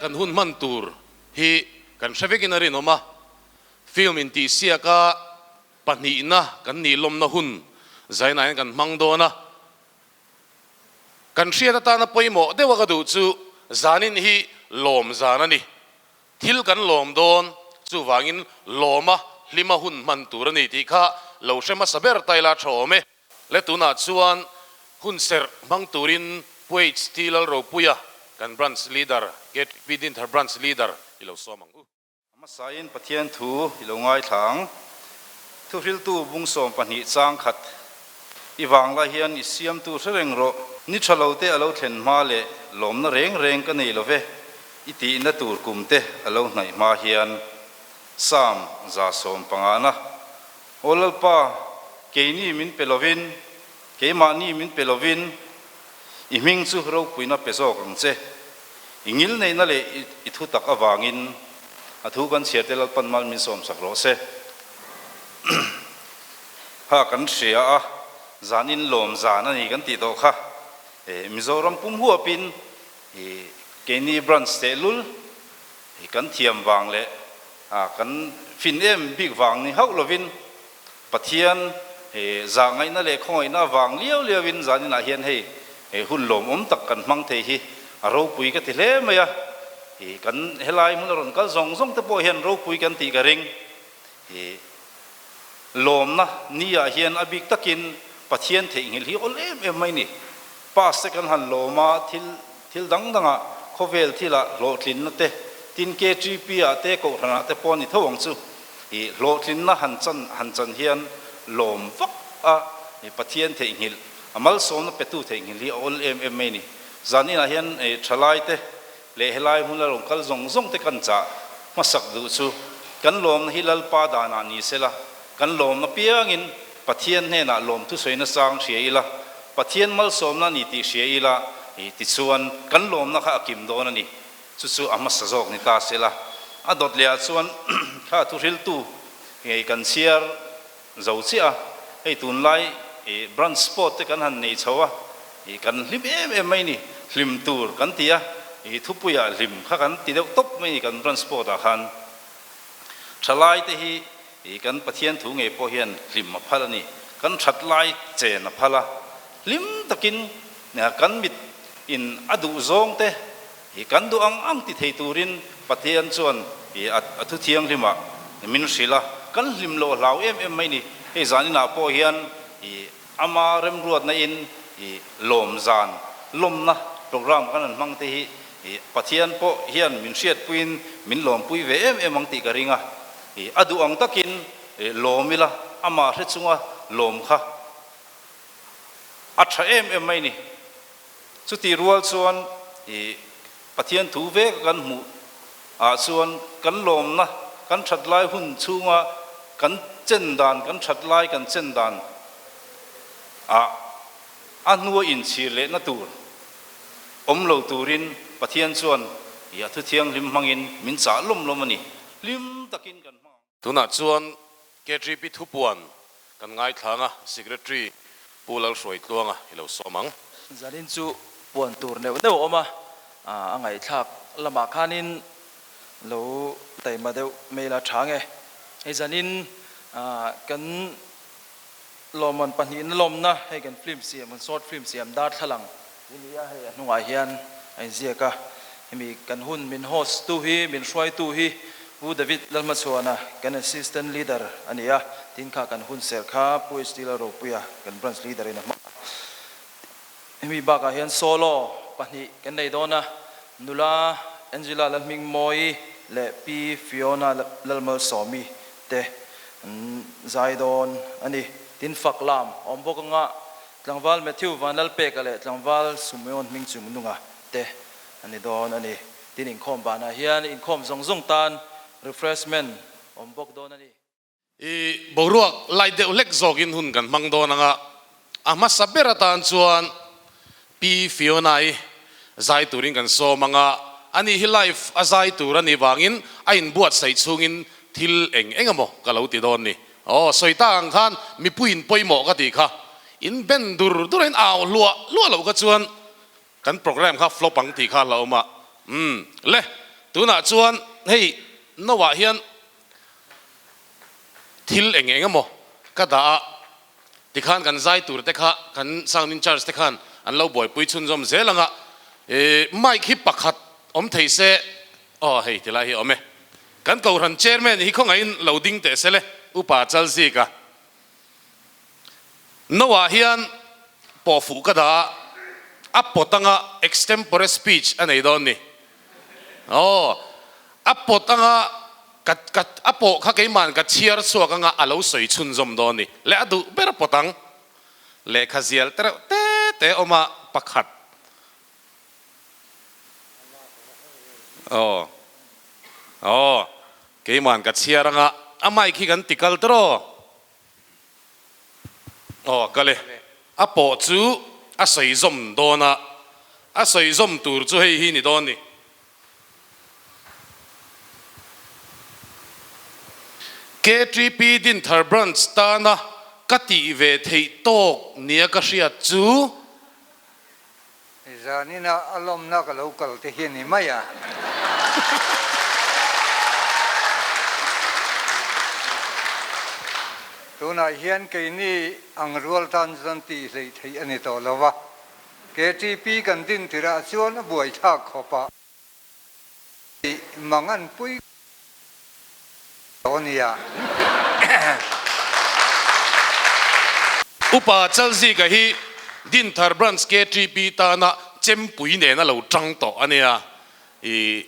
kan hun hman tur hi kan hre vekin a rinawm a, film intihsiaka pahnihna kan nih lawmna hun zainain kan hmang dawn a. Kan hriat atana pawimawh deuha ka duh chu zanin hi lawm zan a ni. Thil kan lawm dawn, chuvangin lawma hlima hun hman tur a ni tih kha lo hre hmasa ber ta ila tha awm e. Le tunah chuan hun serh hmang turin Pu HT Lalropuia kan Branch Leader, KTP Dinthar Branch Leader i lo sawm ang u. A hmasain Pathian thu i lo ngaithla ang. Thuhriltu bung 12 chang khat i vang lai hian i siamtu hre reng rawh. Ni tha lo te a lo thlen hma leh lawmna reng reng ka nei lo ve i tihna tur kum te a lo hnaih hma hian Psalm 150 na Aw Lalpa, keini min pe lovin, keimahni min pe lovin, i hming chu ropuina pe zawk ang che. I ngilneihna leh i thu tak avangin a thu kan chhiar te Lalpan mal min sawmsak rawh se. Ha kan hria a, zan in lawm zan a ni kan tih tawh kha. Mizoram pum huapin keini branch tehlul kan thiam vang leh kan fin em bik vang ni hauh lovin Pathian zahngaihna leh khawngaihna avang liau liauin zaninah hian hei hun lawmawm tak kan hmang thei hi a ropui ka ti hle mai a. Kan helai hmun a rawn kal zawng zawng te pawh hian ropui kan tih ka ring. Lawmna ni ah hian a bik takin Pathian theihnghilh hi awl em em mai ni. Pass te kan han lawm a, thil thil dang dangah khawvel thilah hlawhtlinna te, tin KTP ah te kohhranah te pawh a ni tho ang chu. I hlawhtlinna han chan han chan hian lawm vak a, i Pathian theihnghilh, a malsawmna petu theihnghilh hi a awl em em mai a ni. Zaninah hian i thalai te leh helai hmuna rawn kal zawng zawng te kan chah hmasak duh chu kan lawmna hi Lalpa danah ni sela, kan lawmna piangin Pathian hnenah lawmthu sawi nasang hria ila, Pathian malsawmna a ni tih hria ila, i tichuan kan lawmna kha a kim dawn a ni. Chu chu a hmasa zawk ni ta sela, a dawt leh ah chuan kha thuhriltu ngei kan chhiar zo chiah a, hei tunlai ih branch sport te kan han nei chho a, ih kan hlim em em mai ni, hlim tur kan ti a, ih thupuiah hlim kha kan ti deuh tawp mai ni kan branch sport ah khan. Thalai te hi ih kan Pathian thu ngei pawh hian hlim a phal a ni, kan that lai chen a phal a, hlim takin kan mit in a duh zawng te I kan duh ang ang ti thei turin Pathian chuan i a thu thianghlimah min hrilh a, kan hlim loh hlau em em mai ni. Hei zan inah pawh hian i ama remruatna in i lawm zan lawmna program kan han hmang te hi i Pathian pawh hian min hriatpuiin min lawmpui ve em em ang tih ka ring a. I a duh ang takin i lawm ila, amah hre chunga lawm kha a tha em em mai ni. Chutih rual chuan i Pathian thu vek a kan hmuh ah chuan kan lawmna, kan that lai hun chhunga kan chen dan, kan that lai kan chen dan ah a hnua inchhir lehna tur awm lo turin Pathian chuan i a thu thianghlim hmangin min chah lawm lawm a ni. Hlim takin kan hmang ang. Tunah chuan KTP thupuan kan ngaithlang a, Secretary Pu Lalhruaitluanga i lo sawm ang. Zanin chu puan tur neuh neuh a awm a, a ngaihthlak lamah khanin lo taima deuh mail a tha nge. Hei zanin kan lawmman pahnihna lawmna hei kan film siam, kan short film siam darthlalang hi ni a, hei a hnungah hian a inziak a, hemi kan hun min host tu hi, min hruaitu hi Pu David Lalhmachhuana kan Assistant Leader a ni a, tin kha kan hun serh kha Pu HT Lalropuia kan Branch Leader in a hmang a. Hemi bakah hian solo pahnih kan nei dawn a, nula Angela Lalhmingmawii leh Pi Fiona Lalmalsawmi te an zai dawn a ni. Tin fak lam a awm bawk anga tlangval Matthew Vanlalpeka leh tlangval Sumeon Hmingchungnunga te a ni dawn a ni. Tin inkhawm banah hian inkhawm zawng zawng tan refreshment awm bawk dawn a ni. I boruak lai deuh hlek zawkin hun kan hmang dawn anga, a hmasa ber atan chuan Pi Fiona-i zai turin kan sawm anga, ani hi live a zai tur a nih vangin a inbuatsaih chhungin thil eng eng emaw ka lo ti dawn ni. Aw, sawi tak ang khan mipuiin pawimawh ka tih kha, in ben dur dur a in au hluah hluah loh kha chuan Kan program kha flop ang tih kha a hlauhawm a. Umm le, tunah chuan hei no ah hian thil eng eng emaw ka dah a, tikhan kan zai tur te kha kan sound in charge te khan an lo buaipui chhunzawm zel ang a, ih mic hi pakhat awm thei se, aw hei tilai hi a awm e, kan kohhran chairman hi khawngaihin lo ding teh se le, upa Chalzika. Noah hian pawhfuh ka dah a, a pawt anga extempore speech a nei dawn ni. Aw, a pawt anga ka ka a pawh kha keima'n ka chhiar chhuak anga a lo sawi chhunzawm dawn ni. Leh a duh ber a pawt ang. Lehkha zial te reuh te te awm a pakhat. Aw, aw, keima'n ka chhiar anga a mic hi kan ti kal tawh. Aw kal e. A pawh chu a sawi zawm dawn a, a sawi zawm tur chu hei hi ni dawn ni. KTP Dinthar Branch tana ka tih ve theih tawk nia ka hriat chu. Zanina a lawmna ka lo kal te hi a ni mai a. Tunah hian keini ang rual tan chuan tih hleih theih a ni tawh lo va, KTP kan din tirah chuan a buaithlak khawp a. Tih mang an pui tawh a nia. Upa Chalzika hi Dinthar Branch KTP tana chempui nena lo tang tawh a nia. I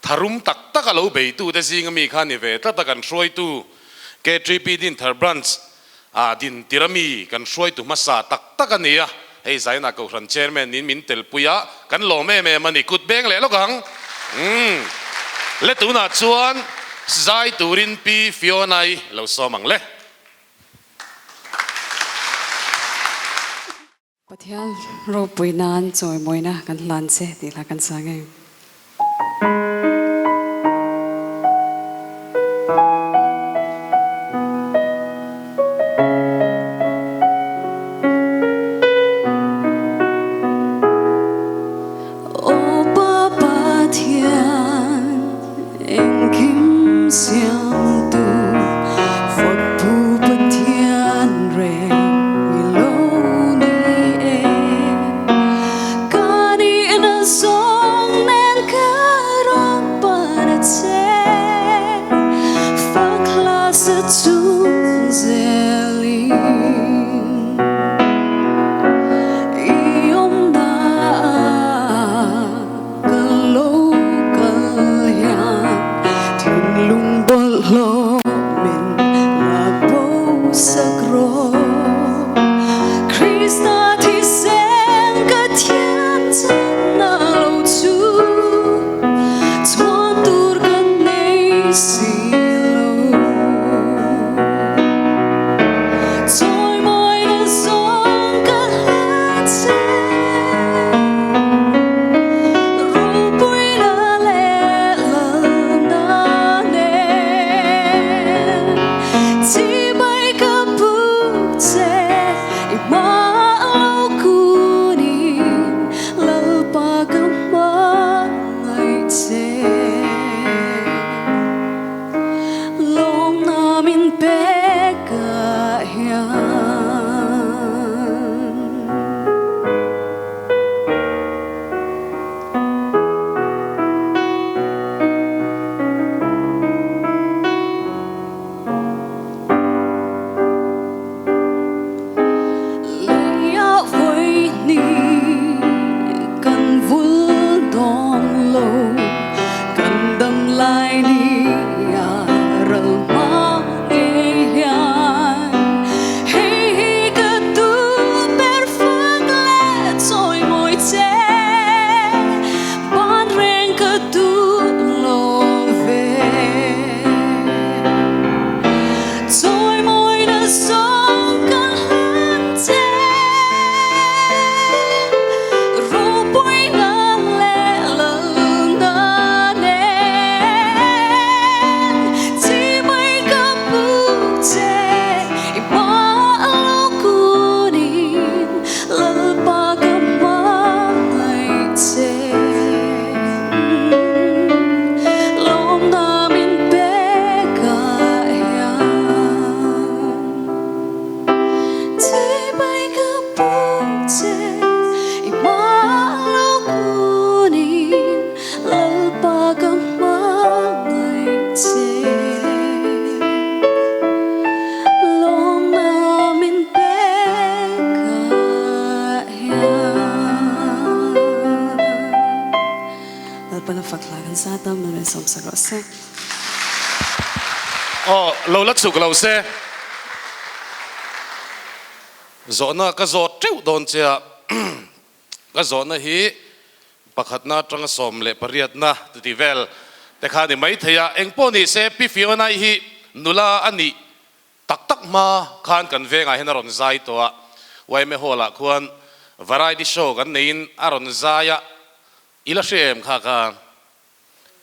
tharum tak tak a lo beitute zinga mi kha ni ve tlat a kan hruaitu KTP Dinthar Branch ah dintir ami kan hruaitu hmasa tak tak a ni a, hei Zaina Kohhran Chairman in min telpui a, kan lawm em em a ni, kut beng leh lawk ang. Umm le tunah chuan zai turin Pi Fiona-i lo sawm ang le. Pathian ropui nan chawimawina kan hlan che tih hla kan sa ngei. Aw Pa Pathian engkim siamtu Fakpu Pathian reng i lo ni e Ka nihna zawng nen. Kan za tam mal min sawm sak rawh se. Aw, lo la chhuk lo se. Zawhna ka zawt teuh dawn che a, ka zawhna hi pakhatna atanga 18na ti vel te kha a ni maithei a, engpawh ni se Pi Fiona-i hi nula a nih Tak tak hma khan kan vengah hian a rawn zai tawh a, yma Hall ah khuan variety show kan neiin a rawn zai a, i la hre em kha kha?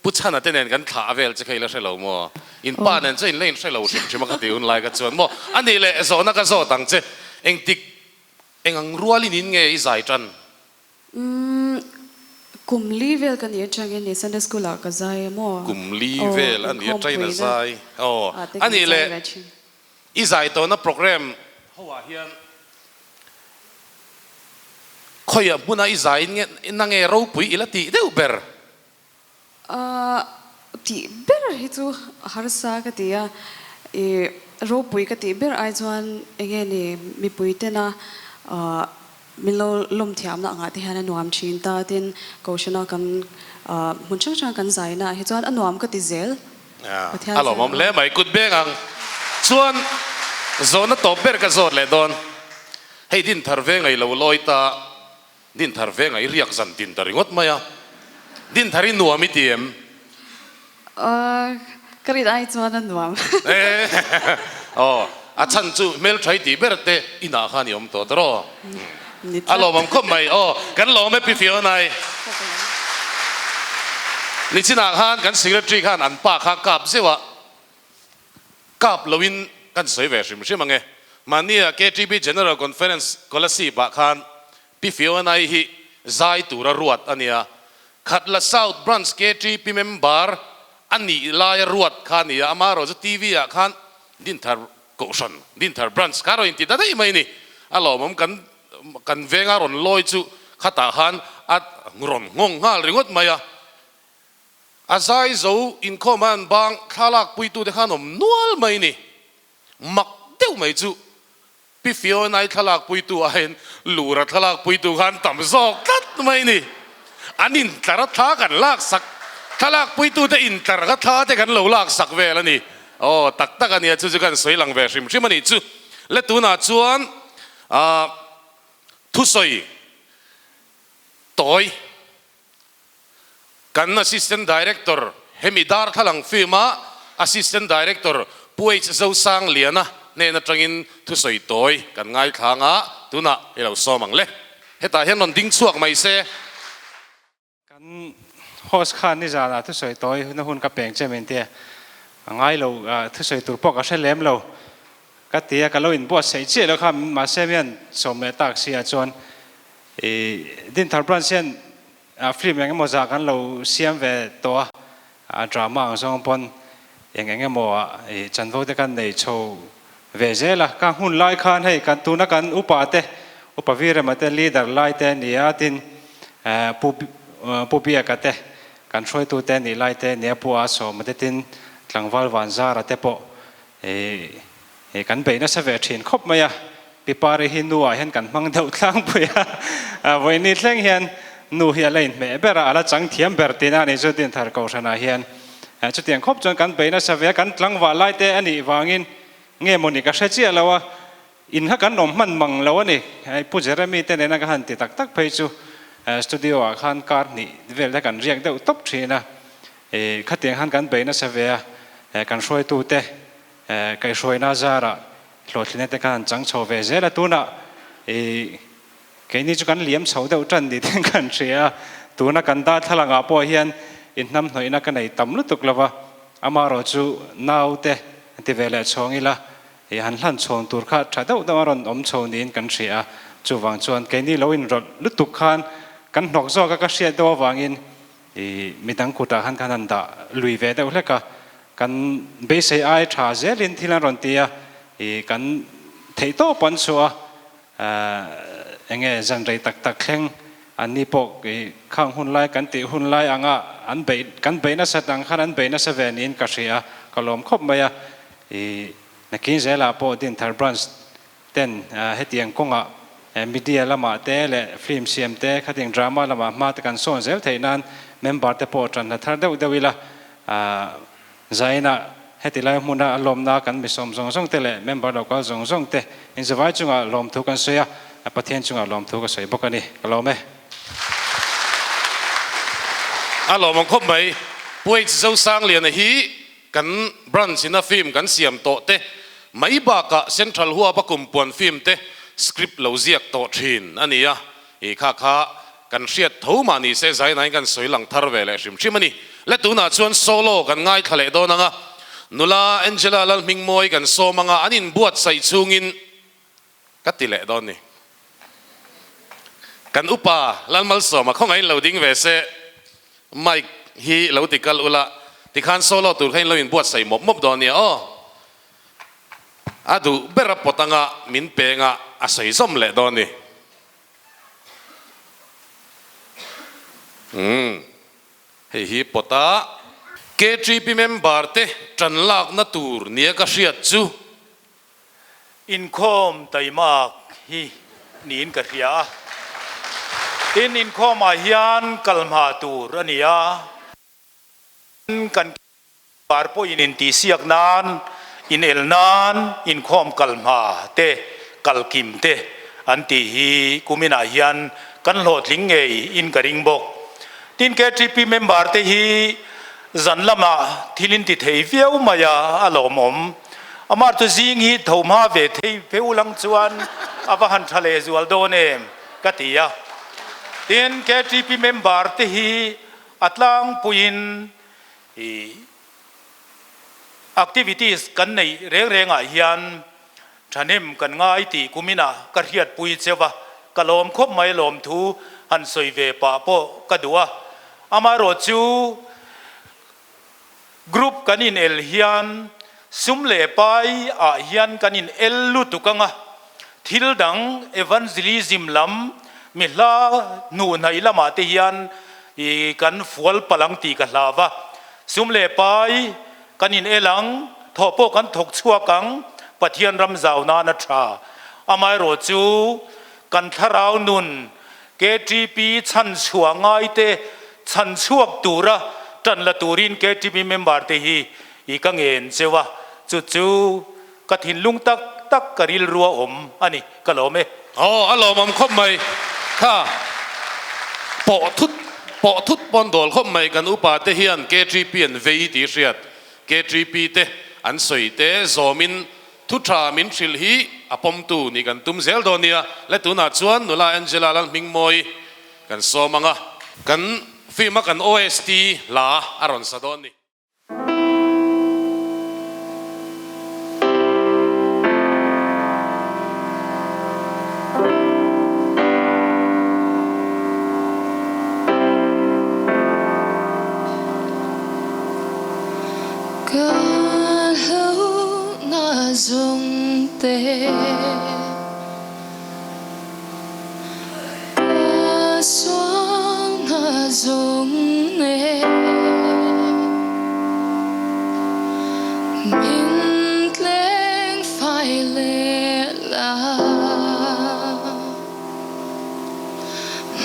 Pu Chhana te nen kan thlah vel che kha i la hre lo maw? In pa nen chuan in la inhre lo hrim hrim a ka ti hun lai kha chuan maw? A nih leh zawhna ka zawt ang che, engtik eng ang rualin in nge i zai tan? Umm, kum li vel ka ni atangin ni Sunday school ah ka zai a maw? Kum li vel a ni atangin a zai aw. A nih leh i zai tawhna program ho ah hian khawiah hmuna i zai nge na nge ropui i la tih deuh ber? Ahh tih ber hi chu harsa ka ti a, ih ropui ka tih ber ai chuan enge ni mipui tena ahh min lo lawm thiamna angah te hian a nuam thin ta tin Kohhrana kan ahh hmun hrang hrang kan zaina ah hi chuan a nuam ka ti zel Pathian A lawmawm hle mai kut beng ang chuan zawhna tawp ber ka zawt leh dawn hei Dinthar ve ngailo lawi ta. Dinthar vengah i riak zan tin ta ringawt mai a, Dinthar i nuam i ti em? Aw, ka rin ai chuan a nuam. Aw, a chhan chu hmeltha i tih ber te inah khan i awm tawh ta rawh. A lawmawm khawp mai. Aw, kan lawm e Pi Fionai. Nichinah khan kan secretary khan an pa kha kap zeuh a. Kap loin kan sawi ve hrim hrim ang e. Mahnia KTP General Conference Kolasib ah khan Pi Fiona-i hi zai tura ruat a nia. Khatla South Branch KTP member a nih laia ruat kha a ni a, amaherawh chu TV ah khan Dinthar Kohhran, Dinthar Branch kha a rawn inti ta daih mai a ni. A lawmawm kan kan venga rawn lawi chu khatah khan a rawn nghawng nghal ringawt mai a. A zai zo inkhawm a an bang thlalak puitute khan awm nual mai ni. Mak deuh mai chu Pi Fiona-i thlalak puitu aiin Lura thlalak puitu khan tam zawk tlat mai ni. An intlar a thla kan laksak, thlalak puitute intlar ka thla te kan lo laksak vel a ni. Aw tak tak a nia chu chu kan sawi lang ve hrim hrim a nih chu. Le tunah chuan ah thusawi tawi. Kan Assistant Director hemi darthlalang film-a Assistant Director Pu H Zosangliana hnen atangin thusawi tawi kan ngaithla ang a, tunah i lo sawm ang le. Hetah hian rawn ding chhuak mai se. Kan host khan nizanah thusawi tawi na hun ka peng che min tia, a ngai lo, thusawi tur pawh ka hre lem lo ka ti a, ka lo inbuatsaih chiah lo kha mahse mian sawm leh tak si ah chuan I Dinthar Branch hian film eng emaw zah kan lo siam ve tawh a, a drama ang zawng pawn eng eng emaw ah i chanvo te kan nei chho ve zel a. Ka hmun lai khan hei kan tuna kan upa te, Upa Virema te leader lai te ni a, tin Pu Pu Biaka te kan hruaitu te nih lai te nia Pu Asawma te tin Tlangval Vanzara te pawh i kan bei nasa ve thin khawp mai a. Pi Pari hi nu ah hian kan hmang deuh tlangpui a, vawiini thleng hian nu hi a la inhmeh ber a, a la chang thiam ber tihna a ni chu Dinthar Kohhran ah hian. Chutiang khawp chuan kan bei nasa ve a, kan tlangval lai te a nih vangin nge mawni ka hre chiah lo a, in kha kan awm hman mang lo a ni. Pu Jeremy te nena ka han ti tak tak phei chu studio ah khan kar hnih vel te kan riak deuh tawp thin a, khatiang khan kan bei nasa ve a, kan hruaitu te Kaihhruaina zarah hlawhtlinna te khan an chang chho ve zel a, tunah i keini chu kan liam chho deuh tan ni ten kan hria a, tuna kan darthlalang ah pawh hian inhnamhnawihna ka nei tam lutuk lo va, amaherawh chu nau te ti ve leh chhawng ila i han hlan chhawn tur kha tha deuh deuh a rawn awm chho niin kan hria a, chuvang chuan keini lo inrawlh lutuk khan kan hnawk zawk a ka hriat deuh avangin I midang kutah khan kan han dah lui ve deuh hlek a, kan beisei ai tha zelin thil an rawn ti a, i kan theih tawp an chhuah a, eng nge zan rei tak tak thleng an ni pawh i khang hun lai kan tih hun lai anga an beih kan beih nasat ang khan an beih nasa ve niin ka hria a, ka lawm khawp mai a, i nakin zelah pawh Dinthar Branch ten hetiang kawngah. Media lamah te leh film siam te khating drama lamah hma te kan sawn zel theih nan member te pawh tan hna thar deuh deuh ila Zainah heti lai hmuna a lawmna kan misawm zawng zawng te leh member lo kal zawng zawng te inzavai chungah lawmthu kan sawi a, Pathian chungah lawmthu ka sawi bawk a ni. Ka lawm e. A lawmawm khawp mai. Puaich Zosangliana hi kan branch ina film kan siam tawh te mai bakah Central huapa kumpuan film te script lo ziak tawh thin a ni a, I kha kha kan hriat tho mah ni se Zainain kan sawi lang thar ve leh hrim hrim a ni. Le tunah chuan solo kan ngaithla leh dawn ang a, nula Angela Lalhmingmawi kan sawm ang a, an inbuatsaih chhungin ka ti leh dawn ni. Kan upa Lalmalsawma khawngaihin lo ding ve se, mic hi lo ti kal ula, tikhan solo tur kha in lo inbuatsaih mawp mawp dawn nia aw. A duh ber a pawt anga min peng a, a sawi zawm leh dawn ni. Umm hei hi pawt a. KTP member te tan lakna tur nia ka hriat chu. Inkhawm taimak hi niin ka hria a. Tin, inkhawmah hian kal hma tur a ni a. Kan Par pawhin intihsiak nan, inel nan, inkhawm kal hma te, kal kim te an tih hi kuminah hian kan hlawhtling ngei in ka ring bawk. Tin, KTP member te hi zan lamah thil in ti thei viau mai a, a lawmawm. Amah chu zing hi tho hma ve thei pheu lang chuan a va han tha lehzual dawn em ka ti a. Tin, KTP member te hi a tlangpuiin I activities kan neih reng rengah hian thahnem kan ngai tih kuminah ka hriatpui cheu a, ka lawm khawp mai lawmthu han sawi ve pah pawh ka duh a. Amaherawhchu group kan inel hian sum leh pai ah hian kan inel lutuk anga thil dang evangelism lam mi hla hnuhnaih lamah te hian I kan fual palh ang tih ka hlau va, sum leh pai kan in el ang, thawh pawh kan thawk chhuak ang, Pathian ram zau nan a tha. Amaherawh chu kan thlarau nun KTP chhan chhuah ngai te chhan chhuak tura tan la turin KTP member te hi i ka ngen cheu a, chu chu Ka thinlung tak tak ka rilru a awm a ni, ka lawm e. Aw, a lawmawm khawp mai. Kha pawh thut pawh thut pawn dawl khawp mai kan upa te hian KTP an vei tih hriat. KTP te an sawi te zawmin thu tha min hrilh hi a pawmtu nih kan tum zel dawn nia. Le tunah chuan nula Angela Lalhmingmawi kan sawm ang a. Kan film a kan OST hla a rawn sa dawn ni. Ka hlauhna zawng te Ka sualna zawng nen min tleng fai leh la.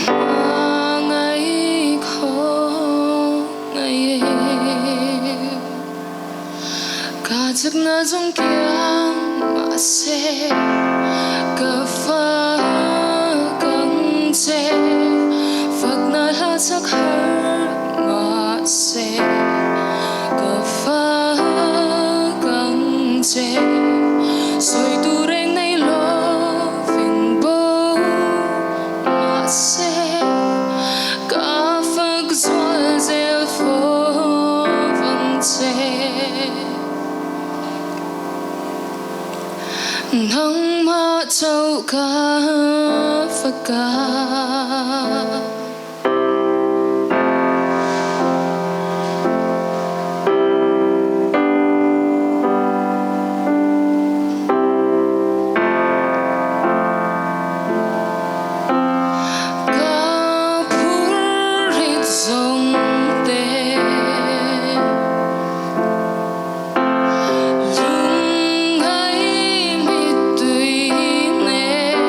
Hmangaih khawngaih Ka chakna zawng kiang mahse ka fak ang che Fakna hla chak har mahse ka fak ang che Sawi tur eng nei lovin bo mahse ka fak zual zel fo vang che. Nangmah chauh ka fak a. Ka phurrit zawng te lungngai mittui nen.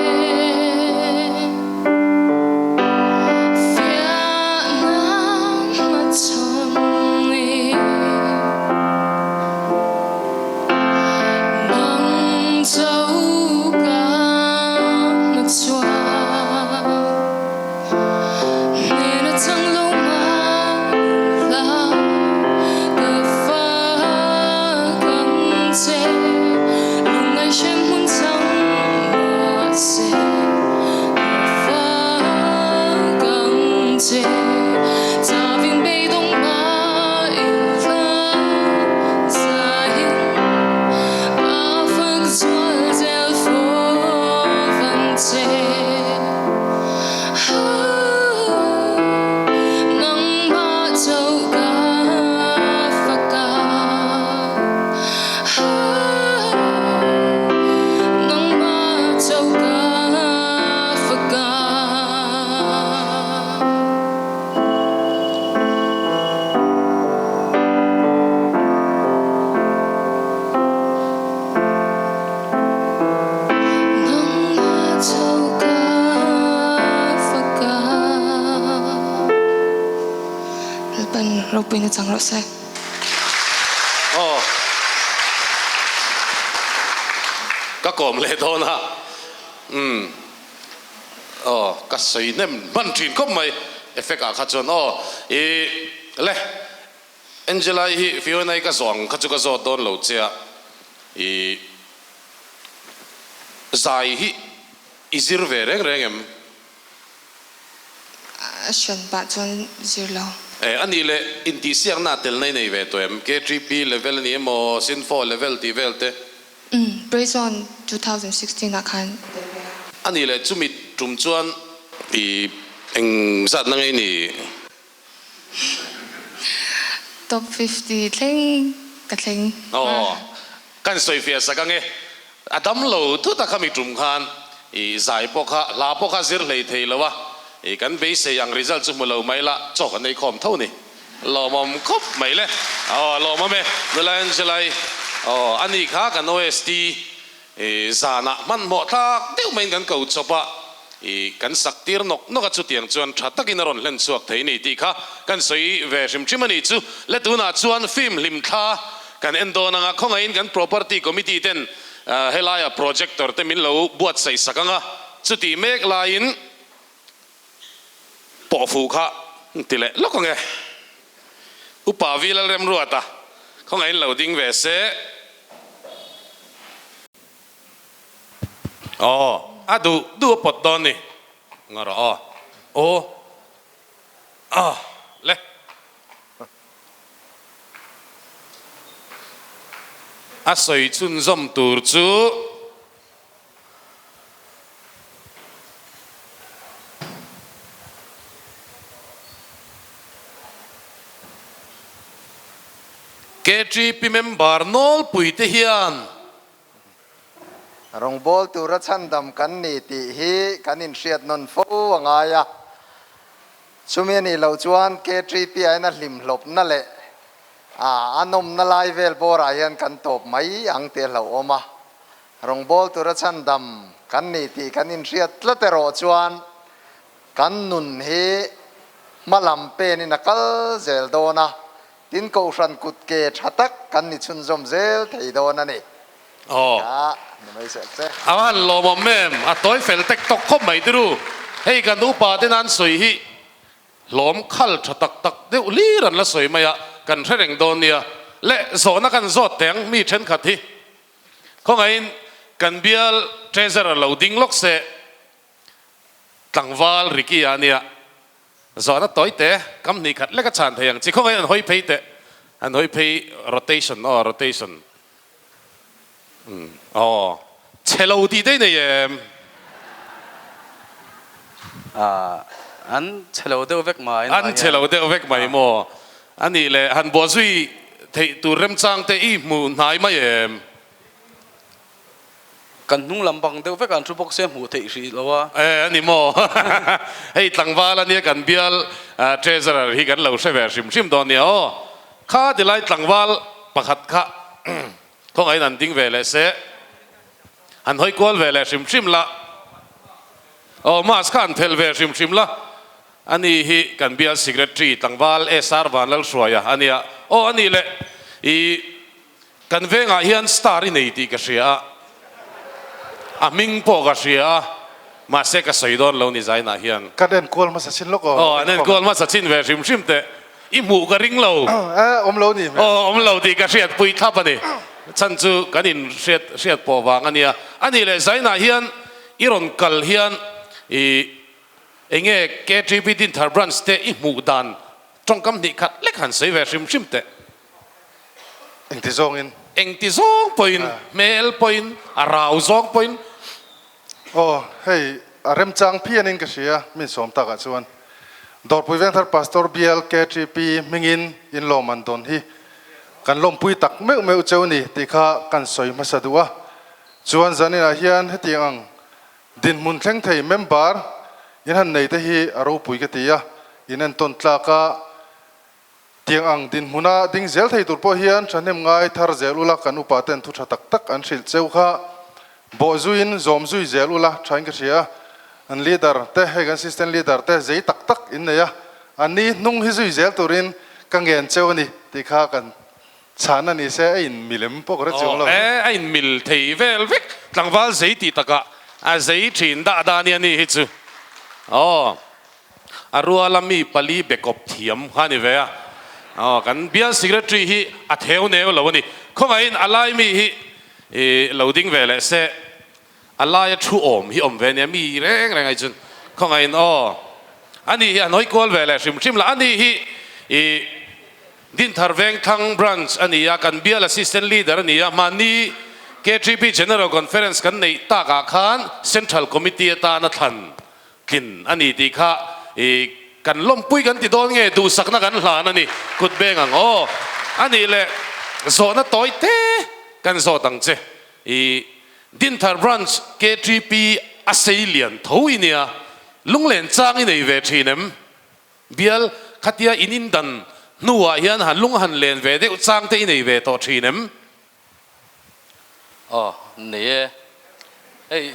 Lalpan ropuina chang rawh se. Aw. Ka kawm leh dawn a. Umm. Aw, ka sawi hnem hman thin khawp mai effect ah kha chuan aw. I le Angela-i hi Fiona-i ka zawh ang kha chu ka zawt dawn lo che a. I zai hi i zir ve reng reng em? A hran pah chuan zir lo. E, a nih leh intihsiakna a telna i nei ve tawh em? KTP level a ni emaw, Sinfo level tih vel te? Umm, Praise On 2016 ah khan tel ve a. A nih leh chumi tum chuan i eng zatna nge i nih? Top 50 thleng ka thleng. Aw, kan sawifiah sak ange. A dam lo thut a khami tum khan i zai pawh kha hla pawh kha zir hlei thei lo a, i kan beisei ang result chu hmu lo mai la, chaw kan ei khawm tho ni. Lawmawm khawp mai le. Aw, lawmawm e, nula Angela-i. Aw, ani kha kan OST I zanah hmanhmawh thlak deuh maiin kan ko chawp a, i kan sak tir nawk nawk a, chutiang chuan tha takin a rawn hlen chhuak thei ni tih kha kan sawi ve hrim hrim a ni chu. Le tunah chuan film hlim thla kan en dawn anga khawngaihin kan property committee ten helaia projector te min lo buatsaih sak anga chutih mek laiin Pawh fuh kha ti leh lawk ang e. Upa Vi Lalremruata khawngaihin lo ding ve se. Aw, a duh duh a pawt dawn ni. Nga rawh aw. Aw. A le. A sawi chhunzawm tur chu. KTP member nawlpui te hian. Rawngbâwl tura chhandam kan ni tih hi kan inhriat nawn fo a ngai a. Chumi a nih loh chuan KTP aiin a hlimhlawpna leh a nawmna lai vel bawrah hian kan tawp mai ang tih a hlauhawm a. Rawngbâwl tura chhandam kan ni tih kan inhriat tlat erawh chuan kan nun hi hma lam penin a kal zel dawn a, tin kohhran kut ke tha tak kan ni chhunzawm zel thei dawn a ni. Aw. Tia ni mai seh che. A han lawmawm em? A tawi fel tek tawk khawp mai tiru. Hei kan upa ten an sawi hi Hlawm khal tha tak tak deuh hlir an la sawi mai a, kan hre reng dawn nia. Le zawhna kan zawt teh ang mi thenkhat hi. Khawngaihin kan bial treasurer lo ding lawk se, tlangval Ricky a nia. Zawhna tawi te, kam hnih khat lek a chhan thei ang chi. Khawngaihin an hawi phei teh, an hawi phei rotation aw rotation. Umm aw chhe lo tih daih nei em? Ahh an chhe lo deuh vek mai An chhe lo deuh vek mai maw? A nih leh han buahzui theih tur remchang te i hmuh hnai mai em? Kan hnung lam bang deuh vek an thu bawk se hmuh theih hrih lo a. E a ni maw? Hei tlangval a nia kan bial treasurer hi kan lo hre ve hrim hrim dawn nia aw. Kha tilai tlangval pakhat kha khawngaihin an ding ve leh se, han hawi kual ve leh hrim hrim la, aw mask kha an phelh ve hrim hrim la, ani hi kan bial secretary tlangval SR Vanlalhruaia a nia, aw ani leh i kan vengah hian star i nei tih ka hria a, a hming pawh ka hria a, mahse ka sawi dawn lo ni Zainah hian. Kan enkual hmasa chin lawk aw. Aw an enkual hmasa chin ve hrim hrim teh. I hmuh ka ring lo. Eh, awm lo ni hmel. Aw, awm lo tih ka hriat pui thlap a ni. Chhan chu kan in hriat hriat pawh vang a nia. A nih leh Zainah hian i rawn kal hian i enge KTP Dinthar Branch te i hmuh dan tawngkam hnih khat lek han sawi ve hrim hrim teh. Engti zawngin? Engti zawng pawhin, hmel pawhin, a rau zawng pawhin. Aw, hei a remchang phianin ka hria, min sawm takah chuan. Dawrpui Vengthar Pastor Bial KTP hmingin inlawm an dawn hi kan lawmpui tak meuh meuh cheu ni tih kha kan sawi hmasa duh a. Chuan zaninah hian hetiang ang dinhmun thleng thei member in han nei te hi a ropui ka ti a, in entawn tlak a. Tiang ang dinhmuna ding zel thei tur pawh hian thahnem ngai thar zel ula kan upa ten thu tha tak tak an hrilh cheu kha bawh zuiin zawm zui zel ula thain ka hria a, an leader te hei kan assistant leader te zei tak tak in nei a, an ni hnung hi zui zel turin ka ngen cheu a ni tih kha kan chhan a ni se a in milem pawh ka hre chuang lo. Aw e, a in mil thei vel vek tlangval zei tih takah a zei thin dah dah ania ni hi chu aw a ruala mi pali bekawp thiam kha a ni ve a aw kan bial secretary hi a theu neu lo a ni khawngaihin a lai mi hi i lo ding ve leh se. A laia thu awm hi awm ve nia mi reng reng ai chuan khawngaihin aw ani hi a nawi kual ve leh hrim hrim la ani hi i Dinthar Vengthlang Branch a ni a kan bial Assistant Leader a ni a mahni KTP General Conference kan neih takah khan Central Committee atana thlan tlin a ni tih kha i kan lawmpui kan ti dawn nge duhsakna kan hlan a ni kut beng ang aw a nih leh zawhna tawi te kan zawt ang che i Dinthar Branch KTP a sei lian tho i nia, lunglen chang i nei ve thin em? Bial khatia in indan hnuah hian han lung han len ve deuh chang te i nei ve tawh thin em? Aw, nei e. Hei,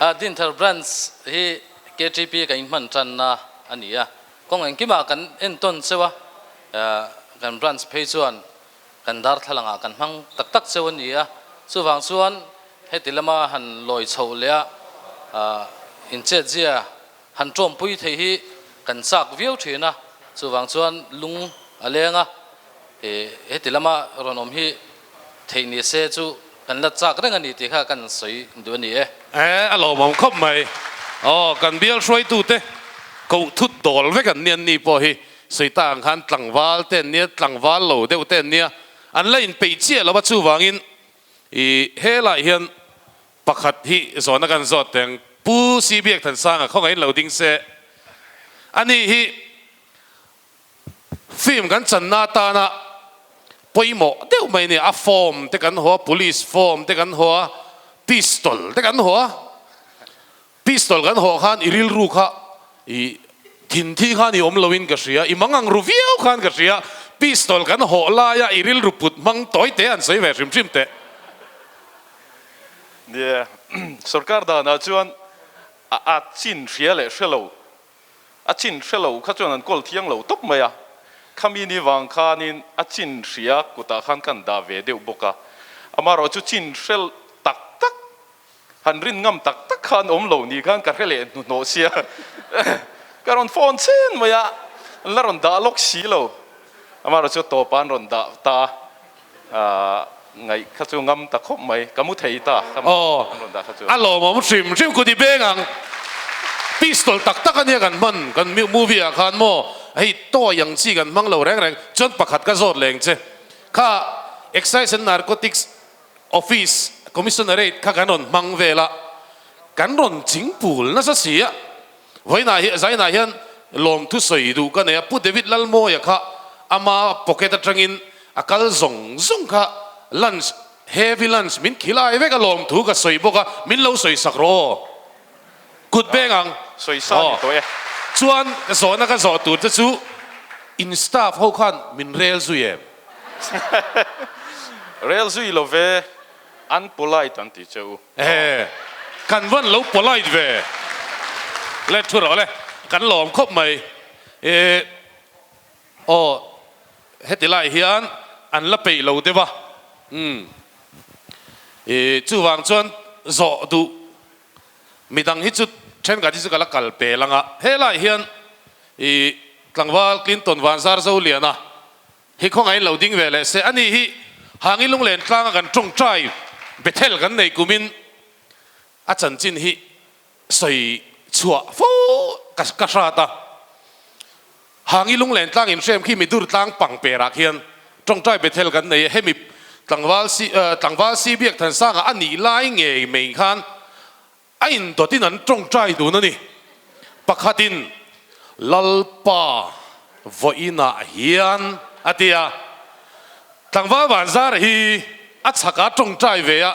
a Dinthar Branch hi KTP kan inhman tanna a ni a, kawng engkimah kan entawn cheu a, kan branch phei chuan Kan darthlalangah kan hmang tak tak cheu a ni a, chuvang chuan heti lama han lawi chhoh leh a inchetzia han tawmpui thei hi kan chak viau thin a, chuvang chuan lung a leng a, heti lama rawn awm hi theih ni se chu kan la chak reng a ni tih kha kan sawi duh a ni e. E, a lawmawm khawp mai. Aw, kan bial hruaitute koh thut dawl vek an ni an ni pawh hi Sawi ta ang khan tlangval te an nia, tlangval lo deuh te an nia, an la inpeih chiah lo a, chuvangin i helaiah hian pakhat hi zawhna kan zawt teh ang, Pu CBek Thansanga khawngaihin lo ding se, ani hi film kan channa atana pawimawh deuh mai a ni, a form te kan haw a, police form te kan haw a, pistol te kan haw a. Pistol kan hawh khan i rilru kha i thinthi khan i awm loin ka hria, i mang ang ru viau khan ka hria, pistol kan hawh laia i rilru put hmang tawi te an sawi ve hrim hrim teh. Nia, sorkar danah chuan a chin hria leh hre lo, a chin hre lo kha chuan an kawl thiang lo tawp mai a, khami ni vang khanin a chin hria kutah khan kan dah ve deuh bawk a, amaherawhchu chin hre tak tak Han rin ngam tak tak kha an awm lo ni khan ka hre leh hnuhnawh sia. Ka rawn phone chen mai a, an la rawn dah lawk si lo. Amaherawh chu tawpa an rawn dah ta a, ngaih kha chu ngam ta khawp mai, ka mu thei ta kha an rawn dah kha chu. A lawmawm hrim hrim kut i beng ang. Pistol tak tak ania kan hman kan movie ah khan maw hei toy ang chi kan hmang lo reng reng chuan pakhat ka zawt leng che kha Excise and Narcotics Office Commissionerate kha kan rawn hmang vel a, kan rawn chingpul nasa si a, vawiinah hi zainah hian lawmthu sawi duh ka nei a, Pu David Lalmawia kha ama pocket atangin a kal zawng zawng kha lunch, heavy lunch min khilai vek a lawmthu ka sawi bawk a, min lo sawi sak rawh aw. Kut beng ang. Sawi sa ni tawh e. Chuan zawhna ka zawh tur te chu in staff ho khan min rel zui em? Rel zui lo ve, an polite an ti che u. Ehe, kan van lo polite ve. Le thu rawh le, kan lawm khawp mai. E, aw, heti lai hian an la peih lo deuh a. Umm, e, chuvang chuan zawh duh Midang hi chu thenkhat hi chu ka la kal pel ang a, helaiah hian i tlangval Clinton Vanzar Zoliana hi khawngaihin lo ding ve leh se, ani hi Hangi Lunglen tlanga kan tawngtai Bethel kan nei kumin a chanchin hi sawi chhuah fo ka hrat a. Hangi Lunglen tlang inhrem khi Midur tlang pang perah khian tawngtai Bethel kan nei a, hemi tlangval si tlangval si biak Thansanga a nih lai ngei mai khan a indawtin an tawngtai dun a ni. Pakhatin Lalpa vawiinah hian a ti a, tlangval Vanzara hi a chhakah tawngtai ve a,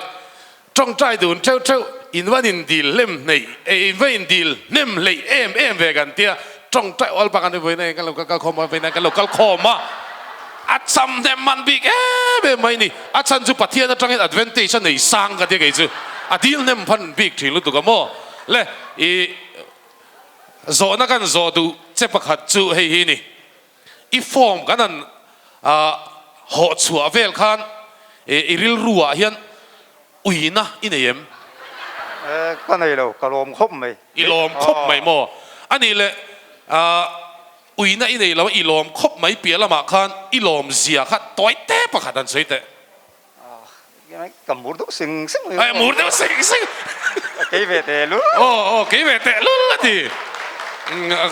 Tawngtai dun theuh theuh in van in dil hlem hneih eh in va in dil hnem hleih em em ve kan tia tawngtai awal bak an vawiin a kan lo kal khawm a vawiin a kan lo kal khawm a a cham hnem man bik em em mai ni a chhan chu Pathian atangin advantage a nei sang ka tia kei chu a dil hnem phan bik thin lutuk a maw le i zawhna kan zawh duh che pakhat chu hei hi ni. I form kan han hawh chhuah vel khan i rilru ah hian uina i nei em? Ka nei lo, ka lawm khawp mai. I lawm khawp mai maw? Anih leh uina i nei lo a, i lawm khawp mai piah lamah khan i lawm zia kha tawi te pakhat han sawi teh. Ka mur deuh sing sing mai. Ai mur deuh sing sing. Kei ve teh lul. Aw aw kei ve teh lul a ti.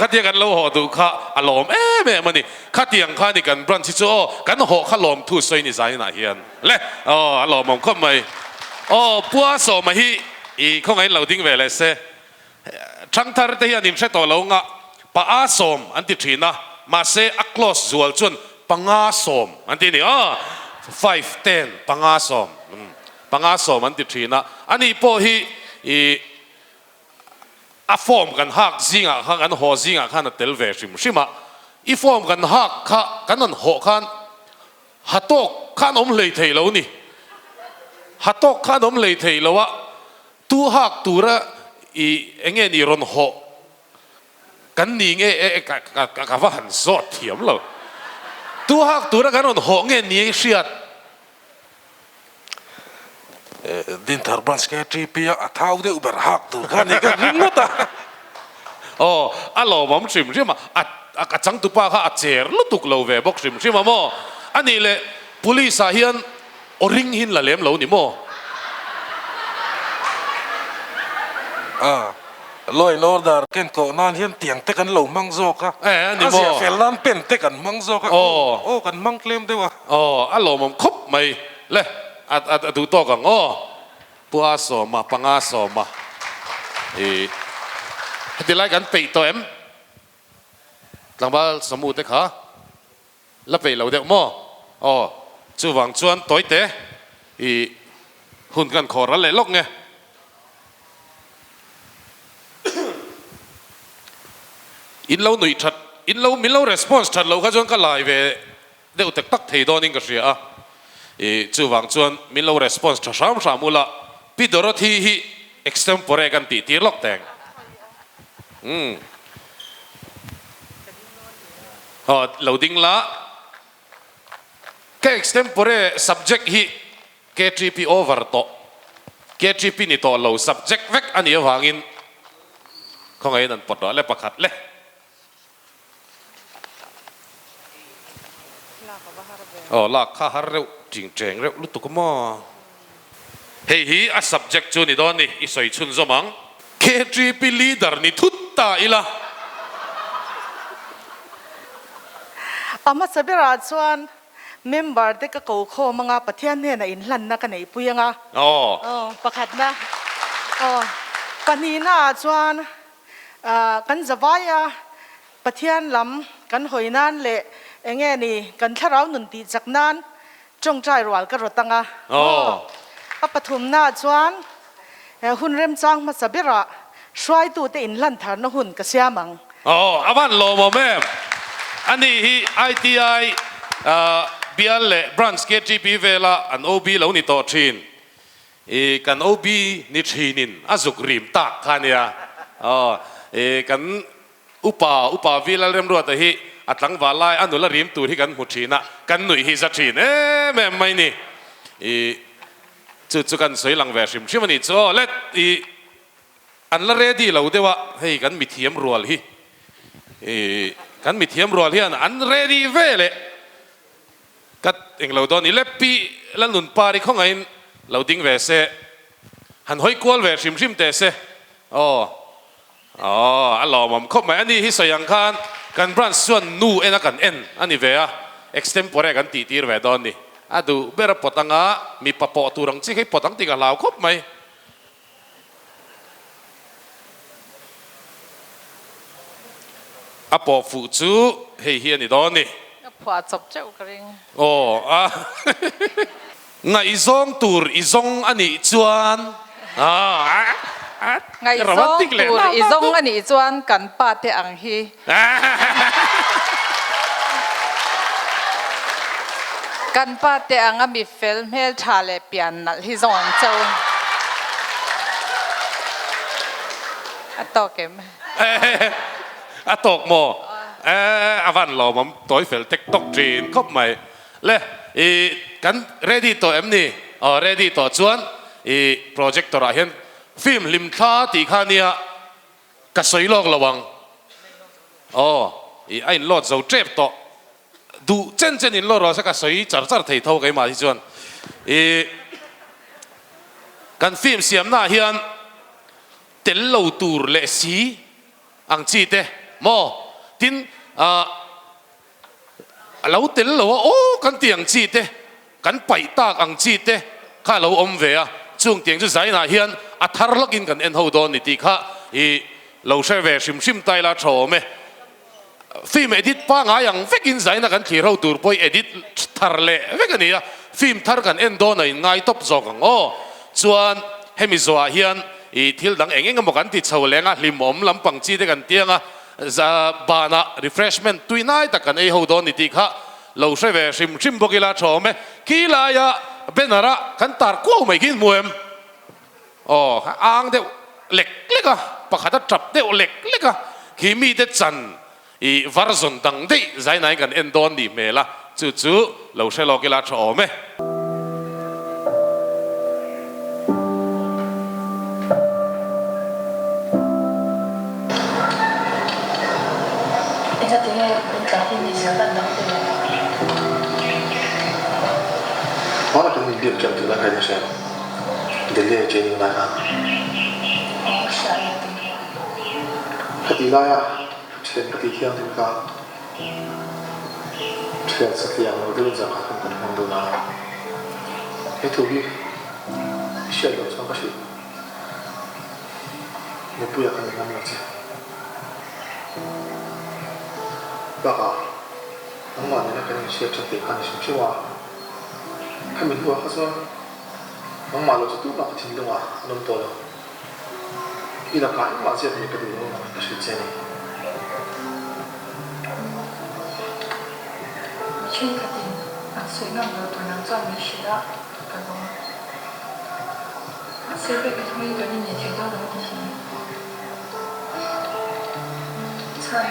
Khatia kan lo haw duh kha a lawm em em a ni. Khatiang kha ni kan branch hi chu aw kan haw kha lawm thu sawi ni zainah hian le aw a lawmawm khawp mai. Aw Pua Sawma hi i khawngaih lo ding ve leh se. Thangthar te hian in hre tawh lo nga pa a sawm an ti thin a, mahse a close zual chuan panga sawm an ti a ni a, five, ten, panga sawm, panga sawm an ti thin a, ani pawh hi ih a form kan hak zingah khan kan haw zingah khan a tel ve hrim hrim a, i form kan hak kha kan rawn hawh khan ha tawk khan awm hlei thei lo ni, ha tawk khan awm hlei thei lo a. Tu hak tura i enge ni rawn hawh kan ni nge e ka ka ka va han zawt thiam lo. Tu hak tura kan rawn hawh nge ni i hriat? Dinthar Branch KTP a a thau deuh ber hak tur kha ni ka ring ngawt a. Aw, a lawmawm hrim hrim a, a a changtupa kha a cher lutuk lo ve bawk hrim hrim a maw? Anih leh Police ah hian Aw ring hi la lem lo ni maw? A, Law and Order ken kawh nan hian tiang te kan lo hmang zawk a, Eh, ni a maw? ziah fel nan pen te kan hmang zawk a, Aw. aw kan hmang tlem deuh a. Aw, a lawmawm khawp mai. Le, a a a duh tawk ang aw. Pua sawma, panga sawma. I heti lai kan peih tawh em? Tlangval Samu te kha. La peih lo deuh maw? Aw, chuvang chuan tawite i hun kan khawh ral leh lawk nge. In lo nuih that, in lo min lo response that loh kha chuan ka lai ve deuh tak tak thei dawnin ka hria a. I chuvang chuan min lo response tha hram hram ula, Pi Dorothy hi extempore kan tih tir lawk teng. Umm. Aw lo ding la. Ka extempore subject hi KTP over tawh. KTP ni tawh lo subject vek a nih avangin khawngaihin an pawt rawh le pakhat le. Aw lak kha har reuh ting teng reuh lutuk maw. Hei hi a subject chu ni dawn ni i sawi chhunzawm ang. KTP leader ni thut ta ila. A hmasa berah chuan member te ka ko khawm anga Pathian hnenah inhlanna ka neihpui anga. Aw. Pakhatna. Aw. Pahnihna ah chuan Kan zavaia Pathian lam kan hawi nan leh enge ni kan thlarau nun tih chak nan tawngtai rual ka rawt ang a. Aw. A pathumna chuan hun remchang hmasa berah hruaitute inhlantharna hun ka siam ang. Aw, a van lawmawm em? Ani hi ITI bial leh Branch KTP vela an OB lo ni tawh thin. I kan OB ni thinin a zuk rim tak kha nia. Aw, i kan upa, upa V Lalremruata hi a tlangval lai a nula rim tur hi kan hmu thin a, kan nuih hi za thin em em mai ni. I chu chu kan sawi lang ve hrim hrim a nih chu aw. Let i an la ready lo deuh a, hei kan mithiam rual hi, i kan mithiam rual hian an ready ve leh. Ka englo dawn i leppi Lalnunpari khawngaihin lo ding ve se, han hawi kual ve hrim hrim teh se. Aw, aw, a lawmawm khawp mai. Ani hi sawi ang khan kan branch chuan nu en a kan en a ni ve a, extempore kan tih tir ve dawn ni. A duh ber a pawt anga mipa pawh tur ang chi kha i pawt ang tih ka hlau khawp mai. A pawh fuh chu hei hi a ni dawn ni. Ka phuah chawp teuh ka ring. Aw a Ngaihzawng tur i zawng a nih chuan Ngaihzawng tur i zawng a nih chuan kan pa te ang hi. Kan pa te ang a mi fel hmel tha leh pian nalh hi zawng ang cheu. A tawk em? A tawk maw? A van lawmawm tawi fel tek tawk thin khawp mai. Le, i kan ready tawh em ni? Aw, ready tawh chuan i projector ah hian film hlim thla tih kha nia ka sawi lawk lo ang. Aw, i a in load zo tep tawh. Duh chen chen in load rawh se ka sawi char char thei tho keimah hi chuan. I kan film siamna ah hian tel lo tur leh si ang chi te maw? Tin, ah. A lo tel lo a, aw kan ti ang chi te, kan paih tak ang chi te kha a lo awm ve a, chung tiang chu zainah hian a thar hlakin kan en ho dawn ni tih kha i lo hre ve hrim hrim ta ila tha awm e. Film edit pangai ang vekin zaina kan thlir ho tur pawh i edit thar leh vek a ni a, film thar kan en dawn a inngai tawp zawk ang aw. Chuan hemi zawhah hian i thil dang eng eng emaw kan ti chho leng a, hlimawm lampang chi te kan tiang a, Za banah refreshment tui nai tak kan ei ho dawn ni tih kha lo hre ve hrim hrim bawk ila tha awm e. Khi laia banner a kan tar kuau mai khi hmu em? Aw kha ang deuh lek lek a, pakhat a tap deuh lek lek a, khi mite chan i version dang daih zainain kan en dawn nih hmel a, chu chu lo hre lawk ila tha awm e. Engati nge in tla hi ni zel dan dang te le? Hmana kan inbiak ṭan tih lai kha in a hria em? Delhi a training lai khan. Aw ka hria engati nge? Khatih laia ṭhian ka tih thianghlim kha. Thian satliang lo deuhin zan khat hun kan hmang dun a, he thu hi i hriat loh chuan ka hrilh. Nupuia ka ni ngam lo che. Bakah, nangmah nena kan inhriat ṭan tih kha ni hrim hrim a, khami hnuah kha chuan nangmah lo chu tumah ka thinlungah an awm tawh lo. I lakah engmah ziak leh ka duh lo ang ka hrilh che a ni. Mi thenkhatin an sawi ngam lo tur nang chuan min hrilh a, ka lawm. Mahse Beki hlui kan innei thei dawn lo a ni hi. Chhan.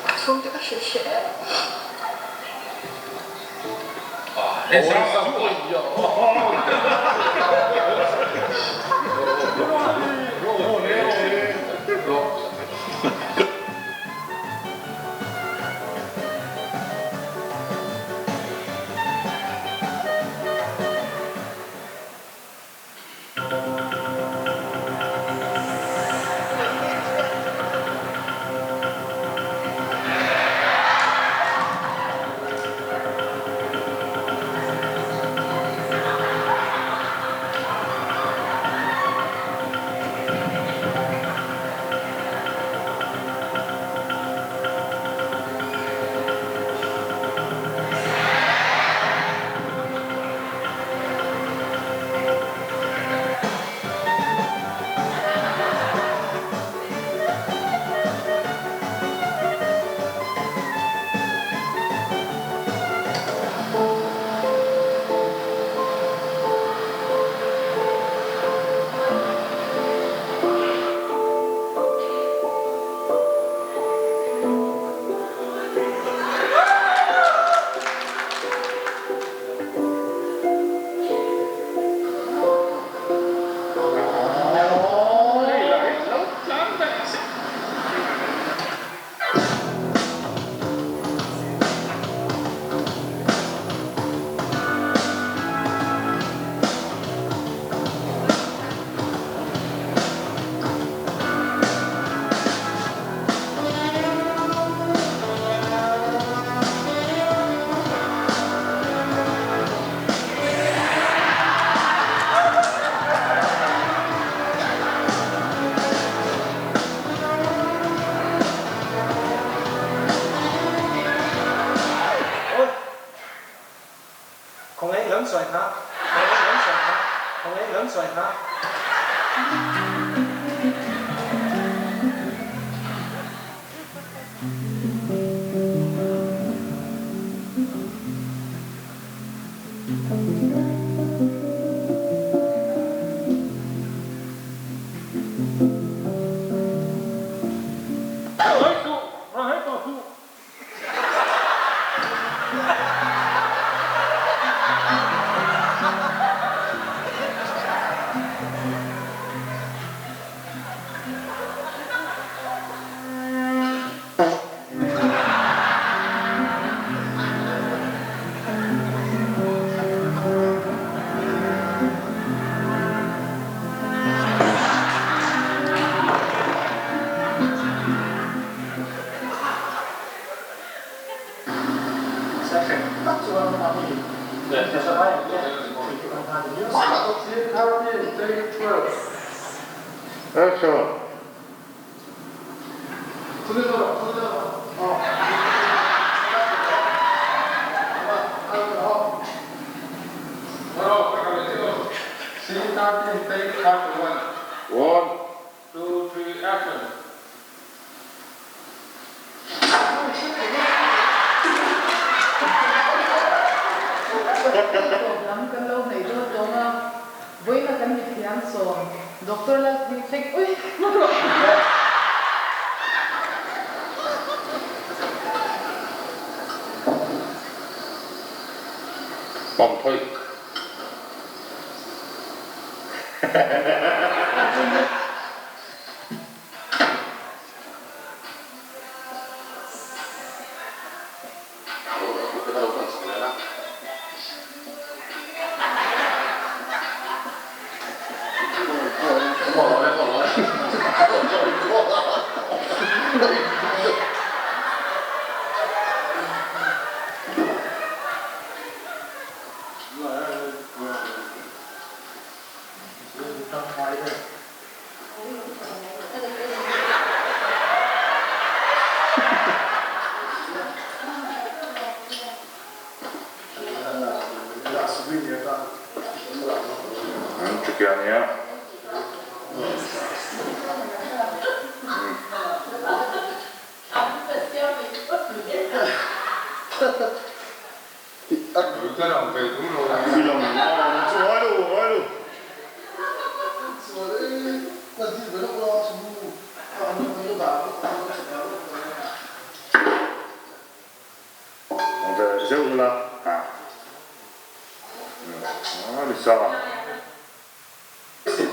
Ka chhungte ka hrilh hreh em. Rawn suh, rawn hawi tawh suh.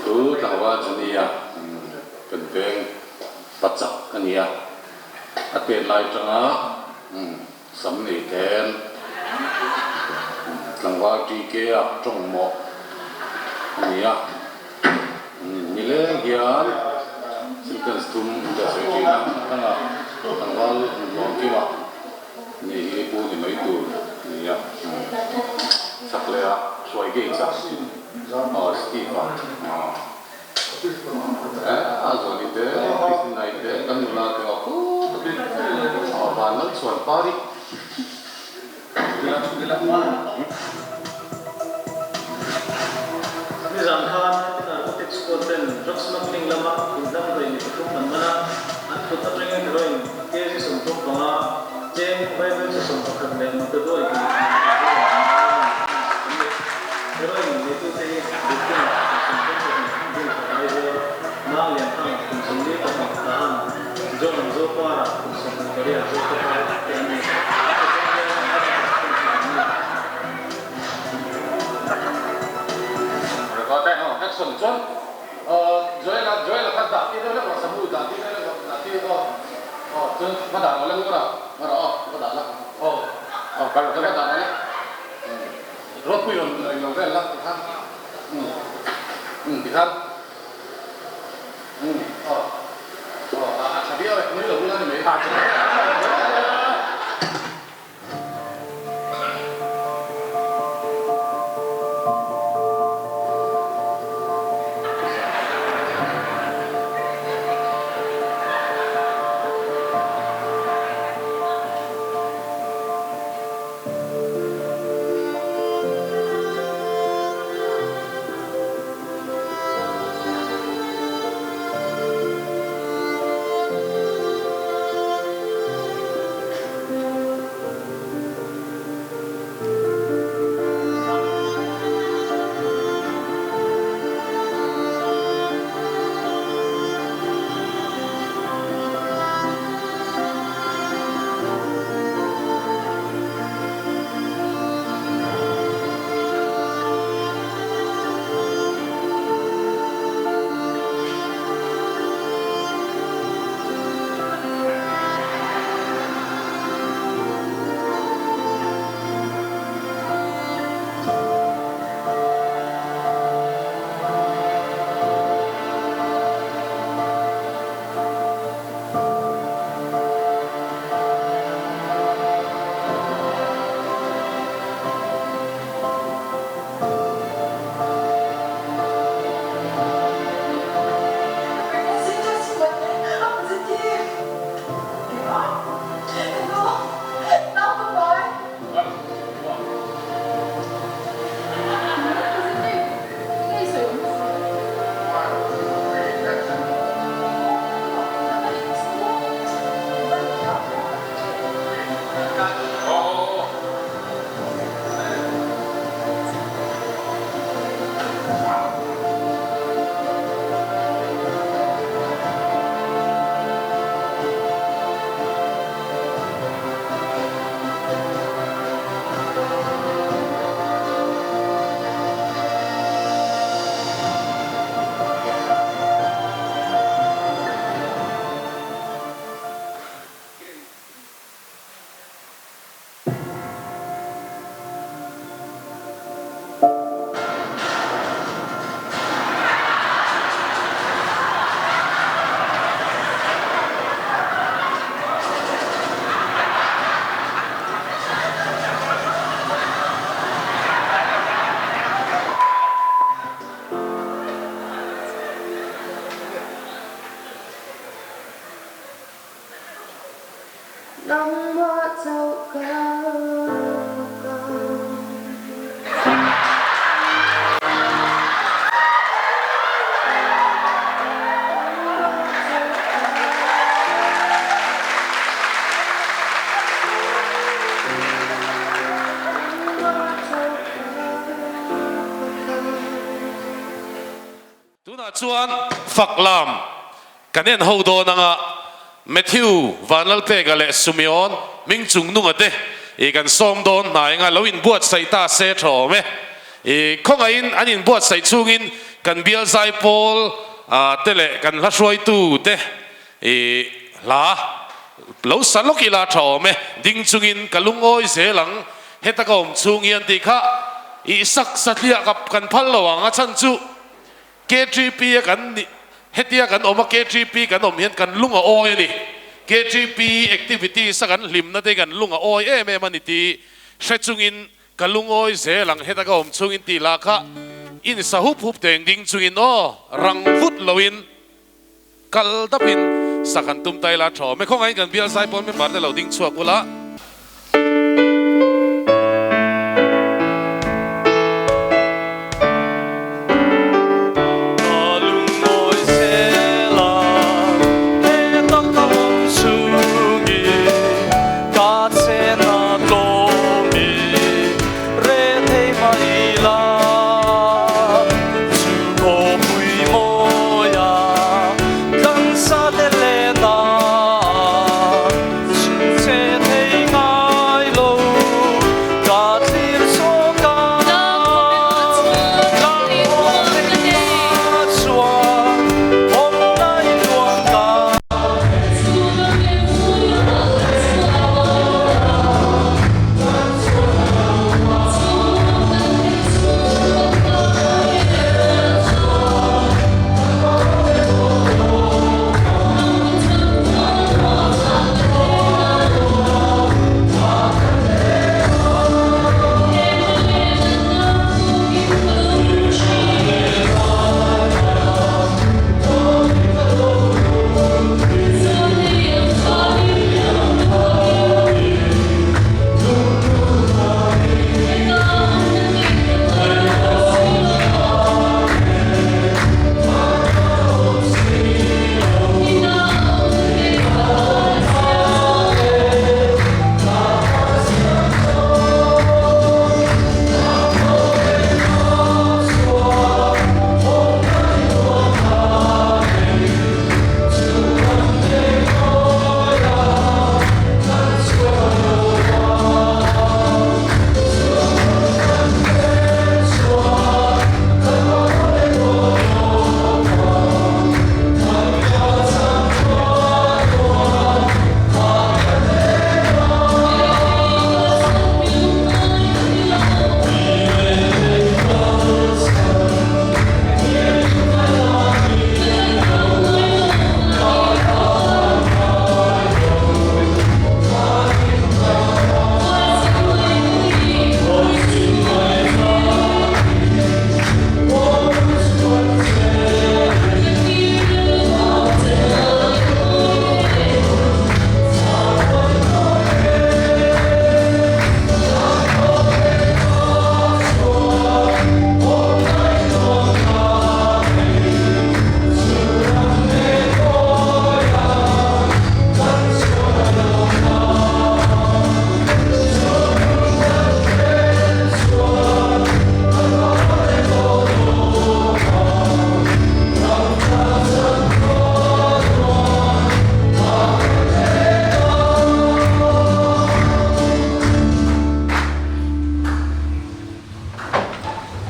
Chu tlangval chu nia, kan veng pa chak a nia, a tet lai atanga sam nei tlem tlangval TK a tawng mawh a nia, nileng hian sentence thum te a sawi thin a, a tlangval Lawmkima Ni hi pu ni mai tur nia. Chak leh a hruai gei chak aw Steve a eh a Zawni te Kristinai te kan nula te aw khut takin aw van lal chhuan pari. Nizan khan Anti-Narcotic Squad ten drug smuggling lama inhnamhnawih mi pathum an man a, an kut atangin heroin kg 35, cheng vaibelchhe 11 leh mataduai hnih an ni. Heroin neitute hi Diktina kum 32 Dinthar Aizawl, Manglianthang kum 42 Tahan, John Zopara kum 18 Zokhawthar te an ni. An pathum hian Architect hun hna an ni. Action chuan Joel-a Joel-a kha dah tir deuh hlek rawh Samu dah tir deuh hlek rawh dah tir aw aw chuan va dah rawh le Ngura va rawh aw va dah la aw aw kal rawh va dah rawh le Ruatpui rawn eng lo vel la tikhan umm umm tikhan umm aw aw a tha viau e nui lo ula ni mai. Nangmah chauh ka fak ang. Tunah chuan fak lam kan en ho dawn anga Matthew Vanlalpeka leh Sumeon hming chung nunga te i kan sawm dawn hnai anga lo inbuatsaih ta se tha awm e. I khawngaihin an inbuatsaih chungin kan bial zaipawl te leh kan hla hruaitu te i hla lo sa lawk ila tha awm e. Ding chungin ka lungawi zel ang heta ka awm chhung hian tih kha i sak satliah kan phal lo ang a chhan chu KTP a kan nih, hetia kan awm a KTP kan awm hian kan lung a awi a ni. KTP activities a kan hlimna te hi kan lung a awi em em a ni tih hre chungin ka lungawi zel ang heta ka awm chungin tih lah kha insa hup hup teng ding chungin aw rang vut loin kal dapin sak han tum ta ila tha awm e. Khawngaihin kan bial zaipawl member te lo ding chhuak ula. Ka lungawi zel a, heta ka awm chungin ka chen a tlawm i rethei mai la. Chu khawpui mawi a, tlansa te len a, chhunchhe thei ngai lo ka thlir zawk a. Tlang chuan awmna i nuam ta.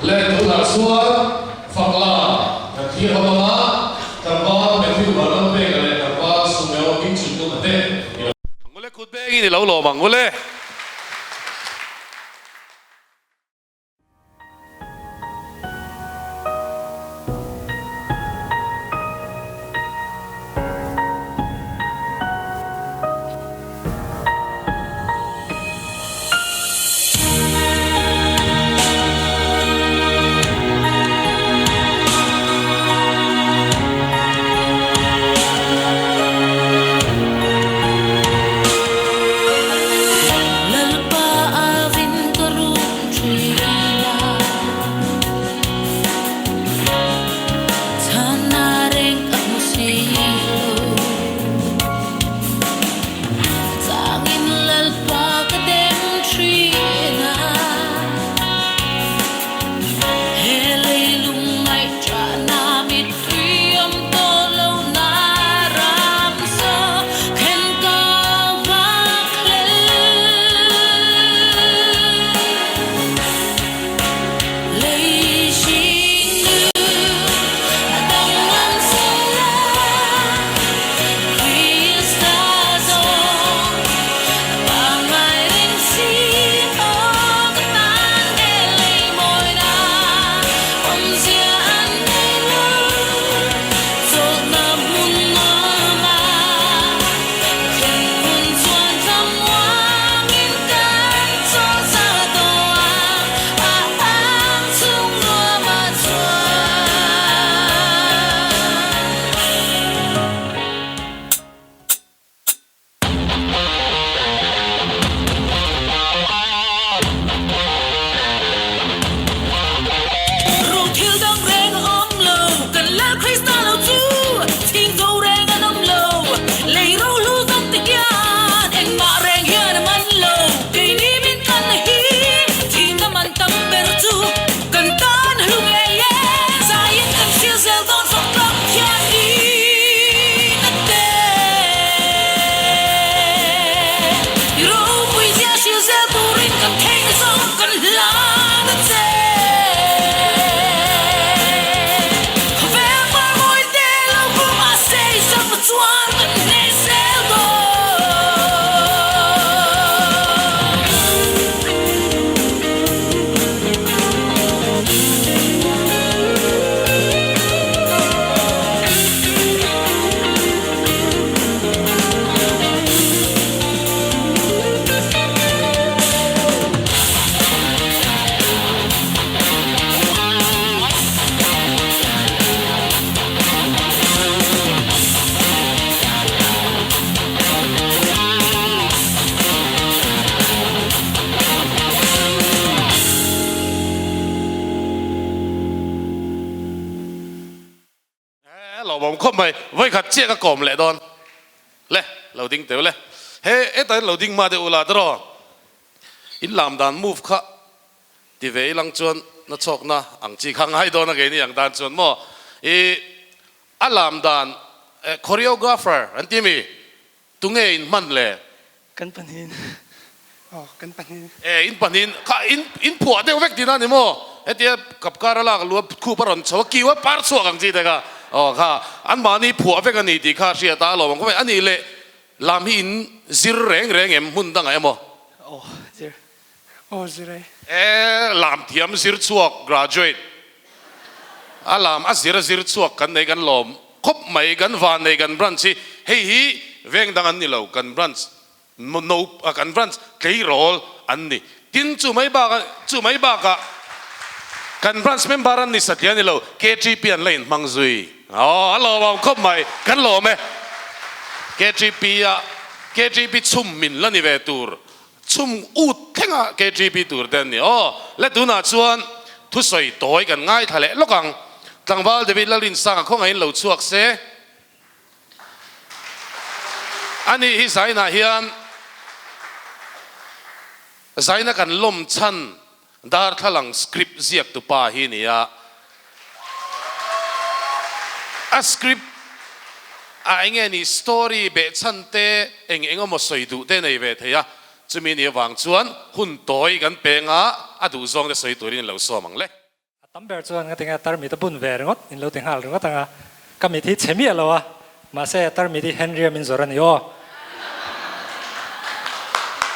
Le tunah chuan Fakla kan thlir ho ang a, tlangval Matthew Vanlalpeka leh tlangval Sumeo Hmingchhungnuna te i lo ang ule, kut bengin i lo lawm ang ule. khawp mai. Vawikhat chiah ka kawm leh dawn. Le, lo ding teu le. He, hetah hian lo ding hma deuh ula tiraw. In lam dan move kha ti ve ilang chuan na chhawkna ang chi kha ngai dawn a keini ang tan chuan maw. I a lam dan choreographer an ti mi? Tunge in hman le? Kan pahnihin. Aw, kan pahnihin. E, in pahnihin kha in in phuah deuh vek tihna a ni maw? Hetia kapkar a lak lu a khup a rawn chho a, kiu a par chhuak ang chi te kha. Aw kha, anmahni phuah vek a ni tih kha a hriat a, a lawm ang khawp mai. A nih leh lam hi in zir reng reng em hmun dangah emaw? Aw, zir. Aw, zir e. E, lam thiam zir chhuak graduate. A lam a zir a zir chhuak kan nei kan lawm khawp mai kan van nei kan branch hi hei hi veng dang an ni lo kan branch no kan branch tleirawl an ni tin chu mai bak chu mai bakah kan branch member an ni satliah a ni lo KTP an la inhmang zui aw a lawmawm khawp mai kan lawm e KTP a KTP chhum min la ni ve tur Chhum ut thlenga KGB tur te an ni aw. Le tunah chuan thusawi tawi kan ngaithla leh lawk ang. Tlangval David Lalrinsanga khawngaihin lo chhuak se. Ani hi zainah hian zaina kan lawm chhan Darthlalang script ziak tu pa hi nia. A script a enge ni story behchhan te eng eng emaw sawi duh te nei ve thei a, chumi ni avang chuan hun tawi kan peng a, a duh zawng te sawi turin in lo sawm ang le. A tam ber chuan ngatinge a tarmit a bun ve ringawt in lo ti nghal ringawt ang a, ka mit hi chhe miah lo a, mahse a tarmit hi Henry-a min zawrh a ni aw.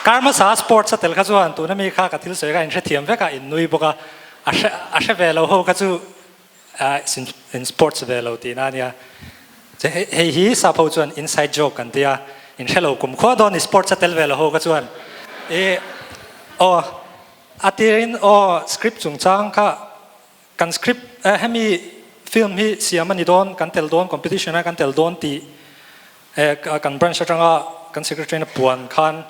Karmasa sports a tel kha chuan tuna mi kha ka thil sawi kha in hrethiam vek a, in nui bawk a, a hre a hre ve lo ho kha chu in sports ve lo tihna a nia. Hei hi sap ho chuan inside joke an ti a, in hre lo kum khua dawn i sports a tel ve lo ho kha chuan i aw. A tirin aw script chungchang kha kan script eh hemi film hi siam a ni dawn kan tel dawn competition a kan tel dawn tih eh kan branch atanga kan secretary in a puan khan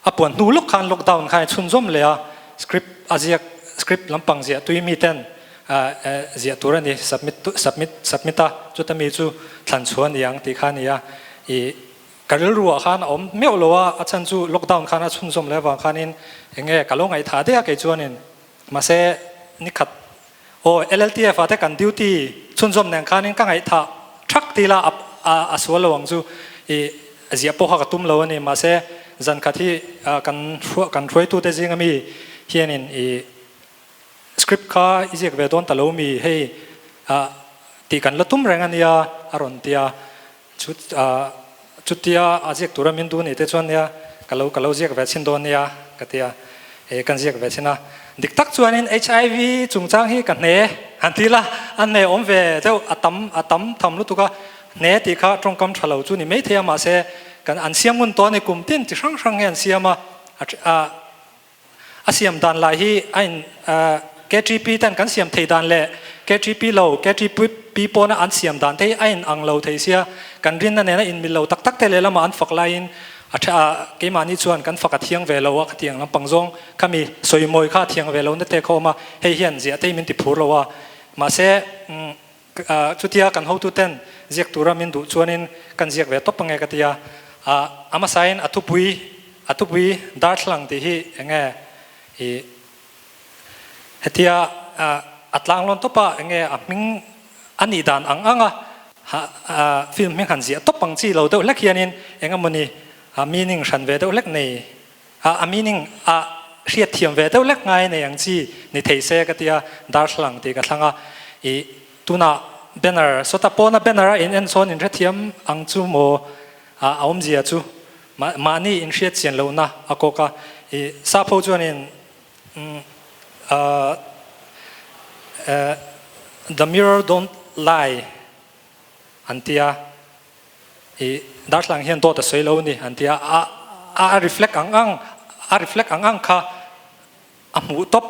a puan hnu lawk khan lockdown khan a chhunzawm leh a script a ziak script lampang ziah tui mi ten eh ziah tur a ni submit submit submit a chuta mi chu thlan chhuah a ni ang tih kha a ni a ih Ka rilru ah khan a awm meuh lo a, a chhan chu lockdown khan a chhunzawm leh avang khanin eng nge ka lo ngaihthah daih a kei chuanin mahse nikhat aw LLTF ah te kan duty chhunzawm nen khanin ka ngaihthah thak ti la a a sual lo ang chu ih ziah pawh kha ka tum lo a ni mahse zan khat hi kan kan hruaitute zinga mi hianin ih script kha i ziak ve dawn ta lo mi hei ah tih kan la tum reng a nia a rawn ti a. Chu chutia a ziak tura min duh nih te chuan nia ka lo ka lo ziak ve chhin dawn nia ka ti a, e kan ziak ve chhin a. Dik tak chuanin HIV chungchang hi ka hne han ti la, a hne awm ve deuh a tam a tam tham lutuk a, hne tih kha tawngkam tha lo chu ni maithei a mahse kan an siam ngun tawh a ni kum tin chi hrang hrang hi an siam a, a A siam dan lah hi a in KTP ten kan siam thei dan leh KTP lo KTP pawna an siam dan te hi a in ang lo thei sia, kan rinna nena in mil lo tak tak te lehlamah an fak laiin a tha keimahni chuan kan fak a thiang ve lo a khatiang lampang zawng khami sawimawi kha a thiang ve lo na te kha awm a, hei hian ziah te hi min ti phur lo a mahse chutia kan hotu ten ziak tura min duh chuanin kan ziak ve tawp ange ka ti a, a hmasain a thupui A thupui darthlalang tih hi eng nge i hetia a tlanglawn tawp a eng nge a hming a nih dan ang ang a film hming han ziah tawp ang chi lo deuh hlek hianin eng emawni a meaning hran ve deuh hlek nei a meaning a hriat thiam ve deuh hlek ngai nei ang chi ni thei se ka tia darthlalang tih ka thlang a i tunah banner sawta pawna banner a in en sawn in hrethiam ang chu maw a awmzia chu Mahni inhriat chian lohna a kawk a, i sap ho chuanin The mirror don't lie an ti a, i darthlalang hian dawt a sawi lo a ni an ti a, a reflect ang ang, a reflect ang ang kha a hmuh tawp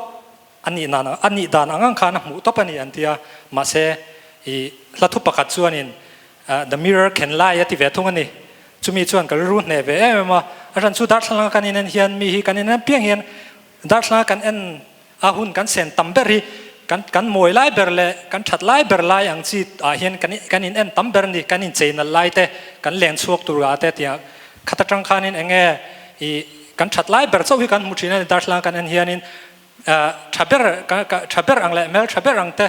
a nih nan a nih dan ang ang khan a hmuh tawp a ni an ti a, mahse i hla thu pakhat chuanin The mirror can lie a ti ve thung a ni. Chumi chuan ka rilru hneh ve em em a, a hran chu darthlalang a kan inen hian mi hi kan inen piang hian darthlalang a kan en a hun kan sen tam ber hi kan kan mawi lai ber leh kan that lai ber lai ang chi ah hian kan kan in en tam ber a ni, kan inchei nalh lai te, kan leng chhuak tur ah te tiang khat atang khanin eng nge ih kan that lai ber chauh hi kan hmu thin a ni darthlalang kan en hianin tha ber tha ber ang leh hmel tha ber ang te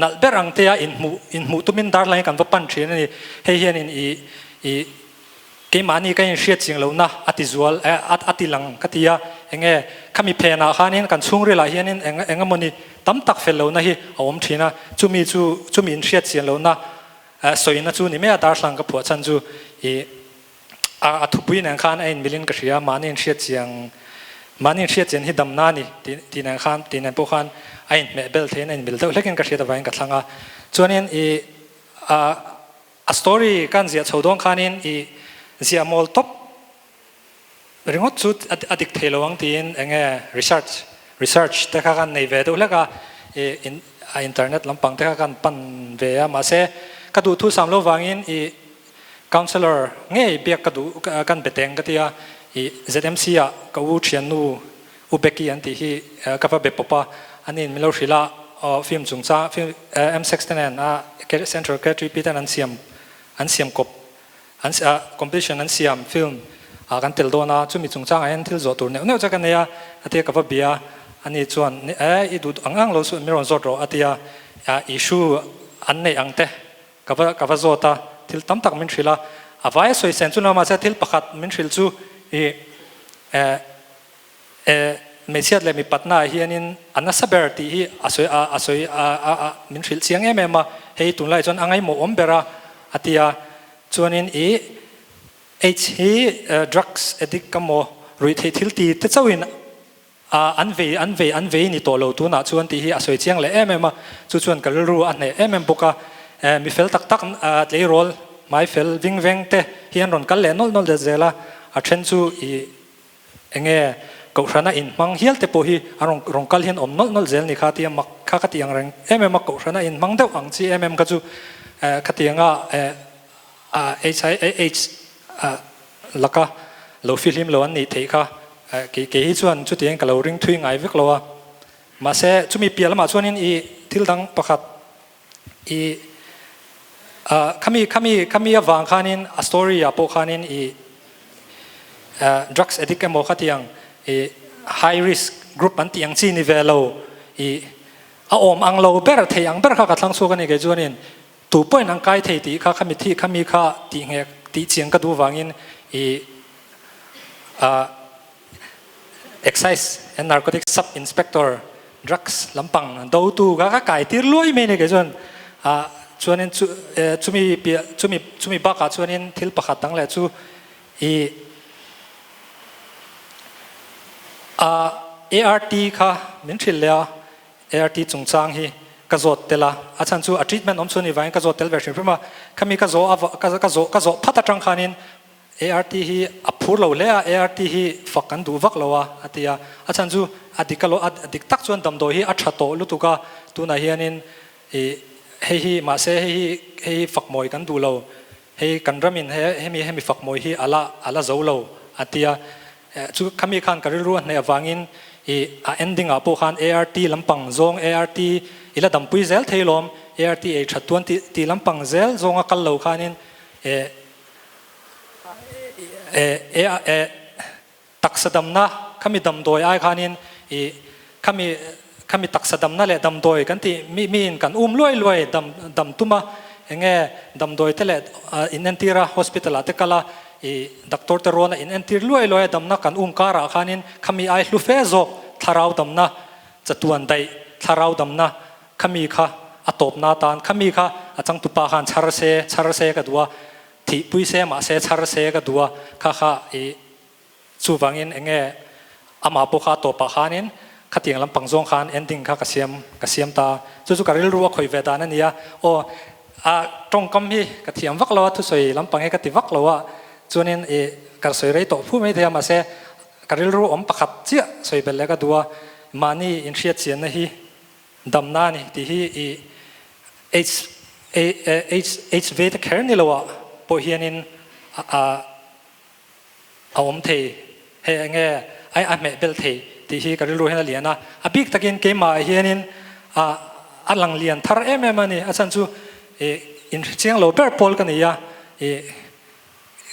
nalh ber ang te a inhmuh inhmuh tumin darthlalang hi kan va pan thin a ni hei hianin ih ih Keimahni ka inhriat ching lohna a ti zual a ti lang ka ti a, enge khami phenah khanin kan chhungrilah hianin eng eng emawni tam tak fel lohna hi a awm thin a, chumi chu chumi inhriat chian lohna sawina chu ni mai a darthlang ka phuah chhan chu ih a thupui nen khan a inmilin ka hria, mahni inhriat chiang mahni inhriat chian hi damna a ni tih tih nen khan tih nen pawh khan a inhmeh bel theiin a inmil deuh hlekin ka hriat avangin ka thlang a, chuanin ih a. A story kan ziah chho dawn khanin i ziah mawl tawp ringawt chu a dik thei lo ang tiin eng nge research research te kha kan nei ve deuh hlek a, i a internet lampang te kha kan pan ve a mahse ka duh thu sam lo vangin i counsellor ngei biak ka duh kan be teng ka ti a, i ZMC ah ka u thiannu U Becky an tih hi ka va be pawp a, ani in min lo hrilh a, aw film chungchang film M6 te nen a Central KTP ten an siam an siam kawp an competition an siam film ah kan tel dawn a, chumi chungchang ah hian thil zawh tur neuh neuh che ka nei a, a tia ka va bia a, ani chuan e i duh ang ang lo suh min rawn zawt rawh a tia, issue an neih ang te ka va ka va zawt a, thil tam tak min hrilh a, a vai a sawi sen chu lo mahse thil pakhat min hrilh chu i E, hmeichhiat leh mipatna ah hianin a nasa ber tih hi a sawi a, a sawi a, a, a, min hrilh chiang em em a, hei tunlai chuan a ngaihmawh awm ber a, a ti a. Chuanin i AIDS hi drugs addict emaw ruihtheih thil ti te chauhin a an vei an vei an vei ni tawh lo tunah chuan tih hi a sawi chiang leh em em a, chu chuan ka rilru a hneh em em bawk a. E, mi fel tak tak tleirawl hmai fel ving veng te hi an rawn kal leh nawlh nawlh zel a, a then chu i Enge Kohhrana inhmang hial te pawh hi a rawn rawn kal hian awm nawlh nawlh zel ni kha tia mak kha ka ti ang reng em em a Kohhrana inhmang deuh ang chi em em kha chu eh kha tianga eh ah HIV ah laka lo fihlim lo an nih theih kha eh kei kei hi chuan chutiangin ka lo ring thui ngai vek lo a mahse chumi piah lamah chuanin ih thil dang pakhat I ah khami khami khami avang khanin a story ah pawh khanin i ah drugs addict emaw kha tiang i high risk group an tih ang chi ni ve lo i a awm ang lo ber thei ang ber kha ka thlang chhuak a ni kei chuanin tu pawhin an kai thei tih kha khami thi khami kha tih nghek tih chiang ka duh vangin i ah Excise and Narcotics Sub Inspector drugs lampang dotu kha ka kai tir luai mai ni kei chuan ah chuanin chu chumi piah chumi chumi bakah chuanin thil pakhat dang leh chu ih ah ART kha min hrilh leh a ART chungchang hi ka zawt tel a a chhan chu a treatment awm chhun ni vangin ka zawt tel ve hrim hrim a khami ka zawh avah ka zawh ka zawh phat atang khanin ART hi a phur lo hle a, ART hi fak kan duh vak lo a, a ti a. A chhan chu a dik alo, a dik tak chuan damdawi hi a tha tawh lutuk a, tunah hianin ih hei hi mahse hei hi hei hi fak mawi kan duh lo, hei kan ramin he hemi hemi fak mawi hi a la a la zo lo, a ti a. Chu khami khan ka rilru a hneh avangin ih a ending ah pawh khan ART lampang zawng ART i la dampui zel thei lawm, ART ei that tuan tih tih lampang zel zawnga kal lo khanin eh Taksa damna khami damdawi ai khanin ih khami khami taksa damna leh damdawi kan tih mi miin kan um luai luai dam dam tum a enge damdawi te leh in entir a hospital ah te kal a ih doctor te rawn a in entir luai luai a damna kan um karah khanin khami ai hlu fe zawk thlarau damna chatuan daih thlarau damna khami kha a tawpna atan khami kha a changtupa khan chhar se chhar se ka duh a Thihpui se mahse chhar se ka duh a, kha kha i chuvangin eng nge amah pawh kha a tawpah khanin khatiang lampang zawng khan ending kha ka siam ka siam ta a, chu chu ka rilru a khawih ve dan a ni a, aw a tawngkam hi ka thiam vak lo a, thusawi lampang hi ka ti vak lo a, chuanin i ka sawi rei tawh phu mai thei a mahse ka rilru awm pakhat chiah sawi belh leh ka duh a, mahni inhriat chianna hi Damna a ni tih hi i H H H ve te kher ni loah pawh hianin a a awm thei hei eng nge a a hmeh bel thei tih hi ka rilru hian a lian a. A bik takin keimah ah hianin a a lang lian thar em em a ni. A chhan chu ih inhre chiang lo ber pawl ka ni a, ih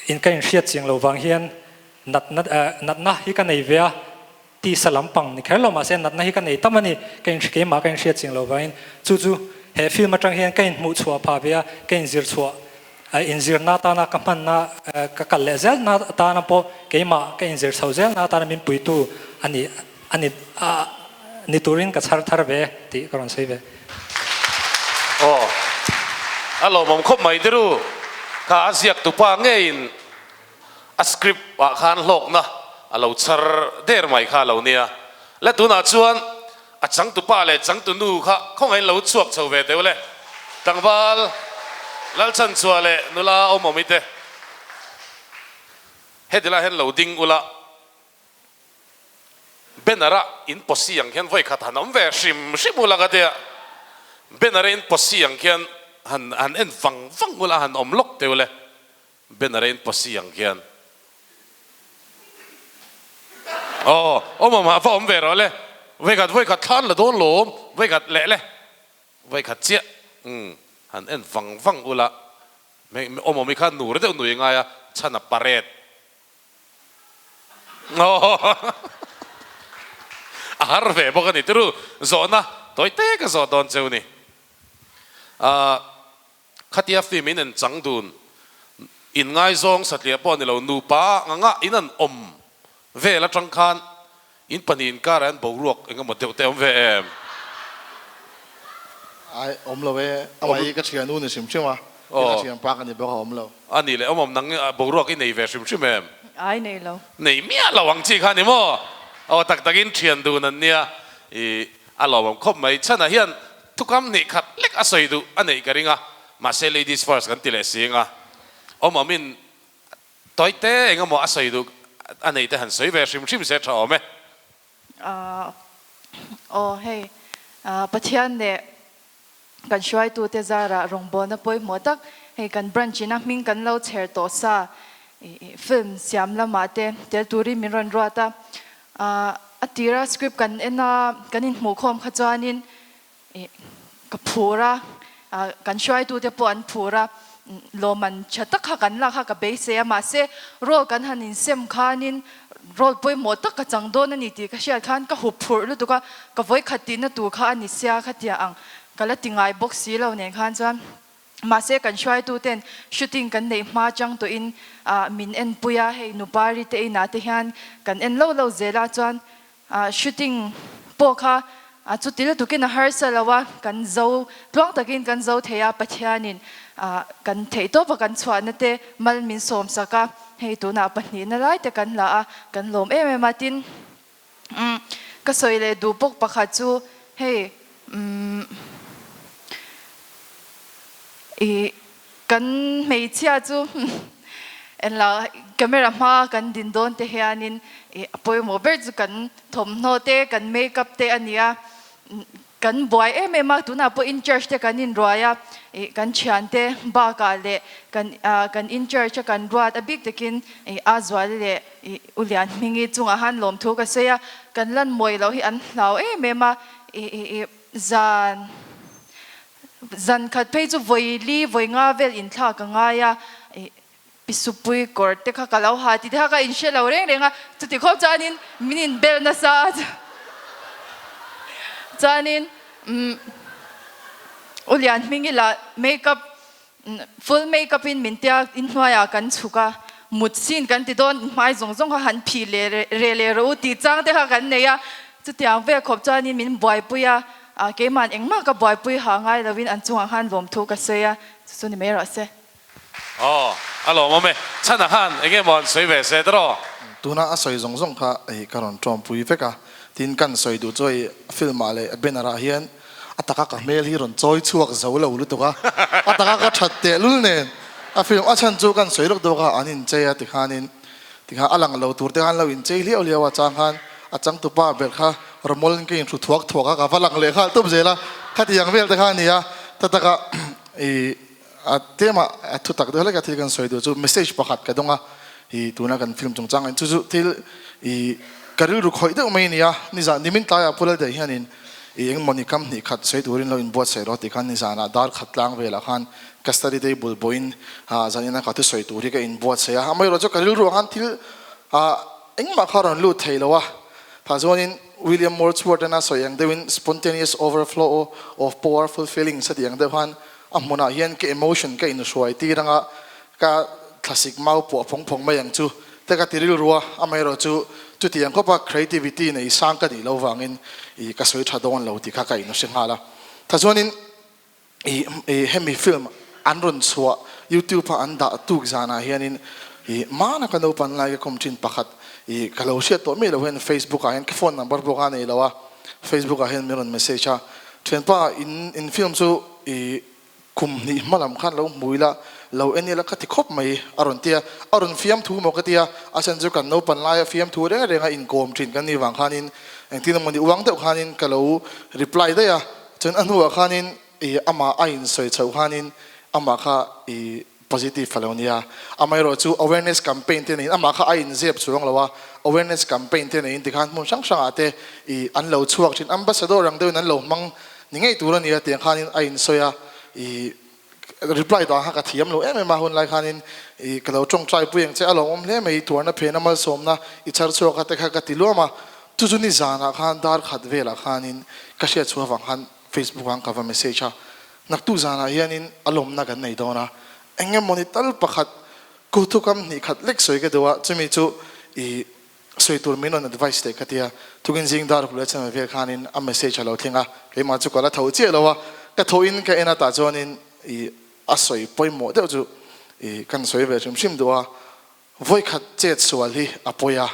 in ka inhriat chiang lo vang hian natna natna hi ka nei ve a, tisa lampang ni kher lo mahse natna hi ka nei tam a ni, ka inhre keimah ka inhriat chiang lo vangin chu chu he film atang hian ka inhmuh chhuah phah ve a, ka inzir chhuah inzirna atana ka hmanna ka kal leh zelna atana pawh keimah ka inzir chho zelna atana min puitu a ni a ni a ni turin ka chhar thar ve tih ka rawn sawi ve. Aw a lawmawm khawp mai tiru kha a ziak tupa ngeiin a script ah khan hlawkna a lo chhar der mai kha a lo nia. Le tunah chuan a changtupa leh changtunu kha khawngaihin lo chhuak chho ve teu le. Tlangval Lalchhanchhuah leh nula awmawmi te heti lai hian lo ding ula. Banner a in posi ang khian vawikhat han awm ve hrim hrim ula ka tia. Banner a in posi ang khian han han en vang vang ula han awm lawk teu le. Banner a in posi ang khian. Aw awm awm ah va awm ve rawh le. Vawikhat vawikhat thlan la dawn lawm vawikhat leh le. Vawikhat chiah umm han en vang vang ula. Awm awm i kha nur deuh nui ngai a chhan a parade. A har ve bawk a ni tiru, zawhna tawi te ka zawh dawn cheu ni. Khatia film in en chang dun, in ngaizawng satliah pawh ni lo, nupa anga in an awm vel atang khan In pahnihin karah hian boruak eng emaw deuh te awm ve em? Ai, awm lo e. Amah hi ka thiannu ni hrim hrim a, tin a thianpa ka ni bawk a, awm lo. A nih leh awm awm nang boruak i nei ve hrim hrim em? Ai, nei lo. Nei miah lo ang chi kha ni maw? Aw tak takin thian dun an nia, i a lawmawm khawp mai. Chhanah hian thukam hnih khat lek a sawi duh a neih ka ring a, mahse ladies first kan ti leh si ang a, awm awmin Tawite eng emaw a sawi duh a neih te han sawi ve hrim hrim se tha awm e. Aw hei Pathian leh kan hruaitute zarah rawngbawlna pawimawh tak hei kan branch in a hming kan lo chher tawh sa film siam lamah te tel turin min rawn ruat a, a tira script kan en a kan inhmuhkhawm kha chuanin Ka phur a, kan hruaitute pawh an phur a, lawmman tha tak kha kan lak kha ka beisei a, mahse role kan han insem khanin role pawimawh tak ka chang dawn a ni tih ka hriat khan ka hup phurh lutuk a, ka vawikhat tihna tur kha a ni sia khatia ang ka la ti ngai bawk si lo nen khan chuan mahse kan hruaituten shooting kan neih hma chang tawhin min enpui a, hei Nupari te inah te hian kan en lo lo zel a chuan Shooting pawh kha chuti lutukin a harsa lo a, kan zo tluang takin kan zo thei a, Pathianin kan theihtawpa kan chhuahna te mal min sawmsak a, hei tunah pahnihna lai te kan la a, kan lawm em em a, tin ka sawi leh duh bawk pakhat chu hei ih Kan hmeichhia chu enla camera hma kan din dawn te hianin ih a pawimawh ber chu kan thawmhnaw te kan make up te a ni a, kan buai em em a tunah pawh in church te kan inruai a ih kan thian te bakah leh kan ah kan in church a kan ruat a bik takin ih a zual leh ih u lian hmingi chungah han lawmthu ka sawi a, kan lan mawi loh hi an hlau em em a ih ih ih zan. Zan khat phei chu vawi li vawi nga vel inthlak a ngai a, ih pisupui kawr te kha ka lo ha tih te kha ka inhre lo reng reng a, chuti khawp chuanin min inbel nasa a chuanin umm U Lian hming ila make up full make up in min tia inhnuaiah kan chhuk a, mut sin kan ti dawn hmai zawng zawng kha han phih leh reh leh rawh u tih chang te kha kan nei a, chutiang vel khawp chuanin min buaipui a. A, keima'n engmah ka buaipui ha ngai lovin an chungah khan lawmthu ka sawi a, chu chu ni mai rawh se. Aw, a lawmawm e. Chhana khan enge maw an sawi ve se tawh? Tuna a sawi zawng zawng kha hei ka rawn tawmpui vek a, tin kan sawi duh chu hei film ah leh banner ah hian a taka ka hmel hi rawn chawi chhuak zo lo lutuk a, a taka ka that teh lul nen a film a chhan chu kan sawi lawk dawk a an inchei a tikhanin Tikha a lang lo tur te khan lo inchei hliau hliau a, chang khan a changtupa ber kha rawmawlin ka inhru thuak thuak a, ka va lang leh nghal tup zel a, khatiang vel te kha a ni a, ta taka i a tlema a thu tak deuh hlek a thil kan sawi duh chu message pakhat ka dawng a, i tuna kan film chungchang ah chu chu thil i ka rilru khawih deuh mai a ni a, nizan nimin tlaiah Pu Laldaih hianin. I engmawni kam hnih khat sawi turin lo inbuatsaih rawh tih khan nizanah dar khat tlang velah khan ka study table pawhin zanina ka thusawi tur hi ka inbuatsaih a. Amaherawhchu chu ka rilru ang khan thil engmah kha a rawn lut thei lo a. Tah chuanin William Wordsworth-an a sawi ang deuhin spontaneous overflow of powerful feelings a tih ang deuh khan a hmunah hian ka emotion ka inhruai tir anga Ka thlasik mau puah phawng phawng mai ang chu te ka ti rilru a, amaherawhchu chuti ang khawpa creativity nei sang ka nih lo vangin ih ka sawi tha dawn lo tih kha ka inhre nghal a. Tha chuanin ih ih hemi film an rawn chhuah youtube a an dah tuk zanah hianin ih mana ka naupan lai ka kawm thin pakhat ih ka lo hriat tawh miah lo hian facebook ah hian ka phone number pawh kha a nei lo a, facebook ah hian min rawn message a, thianpa in in film chu ih Kum hnih hma lam khan lo hmu ila, lo en ila ka ti khawp mai, a rawn ti a. A rawn fiamthu maw ka ti a, a chhan chu kan naupan laia fiamthu reng renga inkawm thin kan nih vang khanin engtin emaw ni uang deuh khanin ka lo reply daih a. Chuan a hnuah khanin ih amah a insawi chhoh khanin amah kha ih positive a lo nia. Amaherawh chu awareness campaign te neiin amah kha a inzep chuang lo a, awareness campaign te neiin tikhan hmun hrang hrangah te ih an lo chhuak thin. Ambassador ang deuhin an lo hmang Ni ngei tur a nia tiang khanin a insawi a, i reply dan kha ka thiam lo em em a, hun lai khanin i ka lo tawngtai pui ang che a lawmawm hle mai, tuarna phena malsawmna i chhar chhuak a te kha ka ti luam a, chu chu ni zanah khan dar khat velah khanin ka hriat chhuah avang khan Facebook ah ka va message a, naktuk zanah hianin a lawmna kan nei dawn a, eng emawni tal pakhat kuthukam hnih khat lek sawi ka duh a, chumi chu i Sawi tur min rawn advice teh ka tia, tukin zing dar hul a channel vel khanin a message a lo thleng a, keimah chu ka la tho chiah lo a, ka tho in ka en a tah chuanin ih a sawi pawimawh deuh chu ih kan sawi ve hrim hrim duh a, vawikhat chet sual hi a pawi a,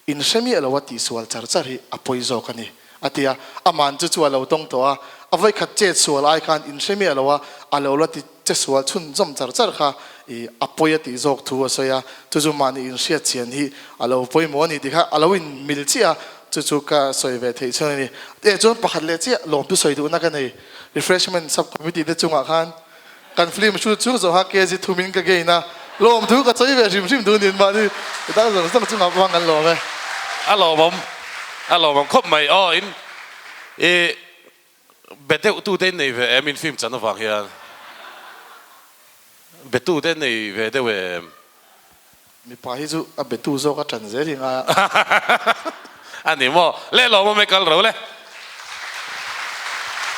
in hre miah lo a tih sual char char hi a pawi zawk a ni a ti a, aman chu chu a lo tawng tawh a, a vawikhat chet sual ai khan in hre miah lo a, a lo la ti Che sual chhunzawm char char kha i a pawi a tih zawk thu a sawi a, chu chu mahni inhriat chian hi a lo pawimawh a ni tih kha a lo inmil chiah a, chu chu ka sawi ve theih chhun a ni. Eh chuan pakhat leh chiah lawmtu sawi duhna ka nei, Refreshment Sub Committee te chungah khan kan film shoot chhung zawh kha kg thumin ka gain a, lawmthu ka sawi ve hrim hrim duh nin mahni dang zawng zawng chungah pawh kan lawm e. A lawmawm, a lawmawm khawp mai aw in i Be deuh tute in nei ve em in film chan avang hian be tute in nei ve deuh em? Mipa hi chu a be tu zawk a tan zel hi ngai a. A ni maw? Le lawm awm e kal ro le.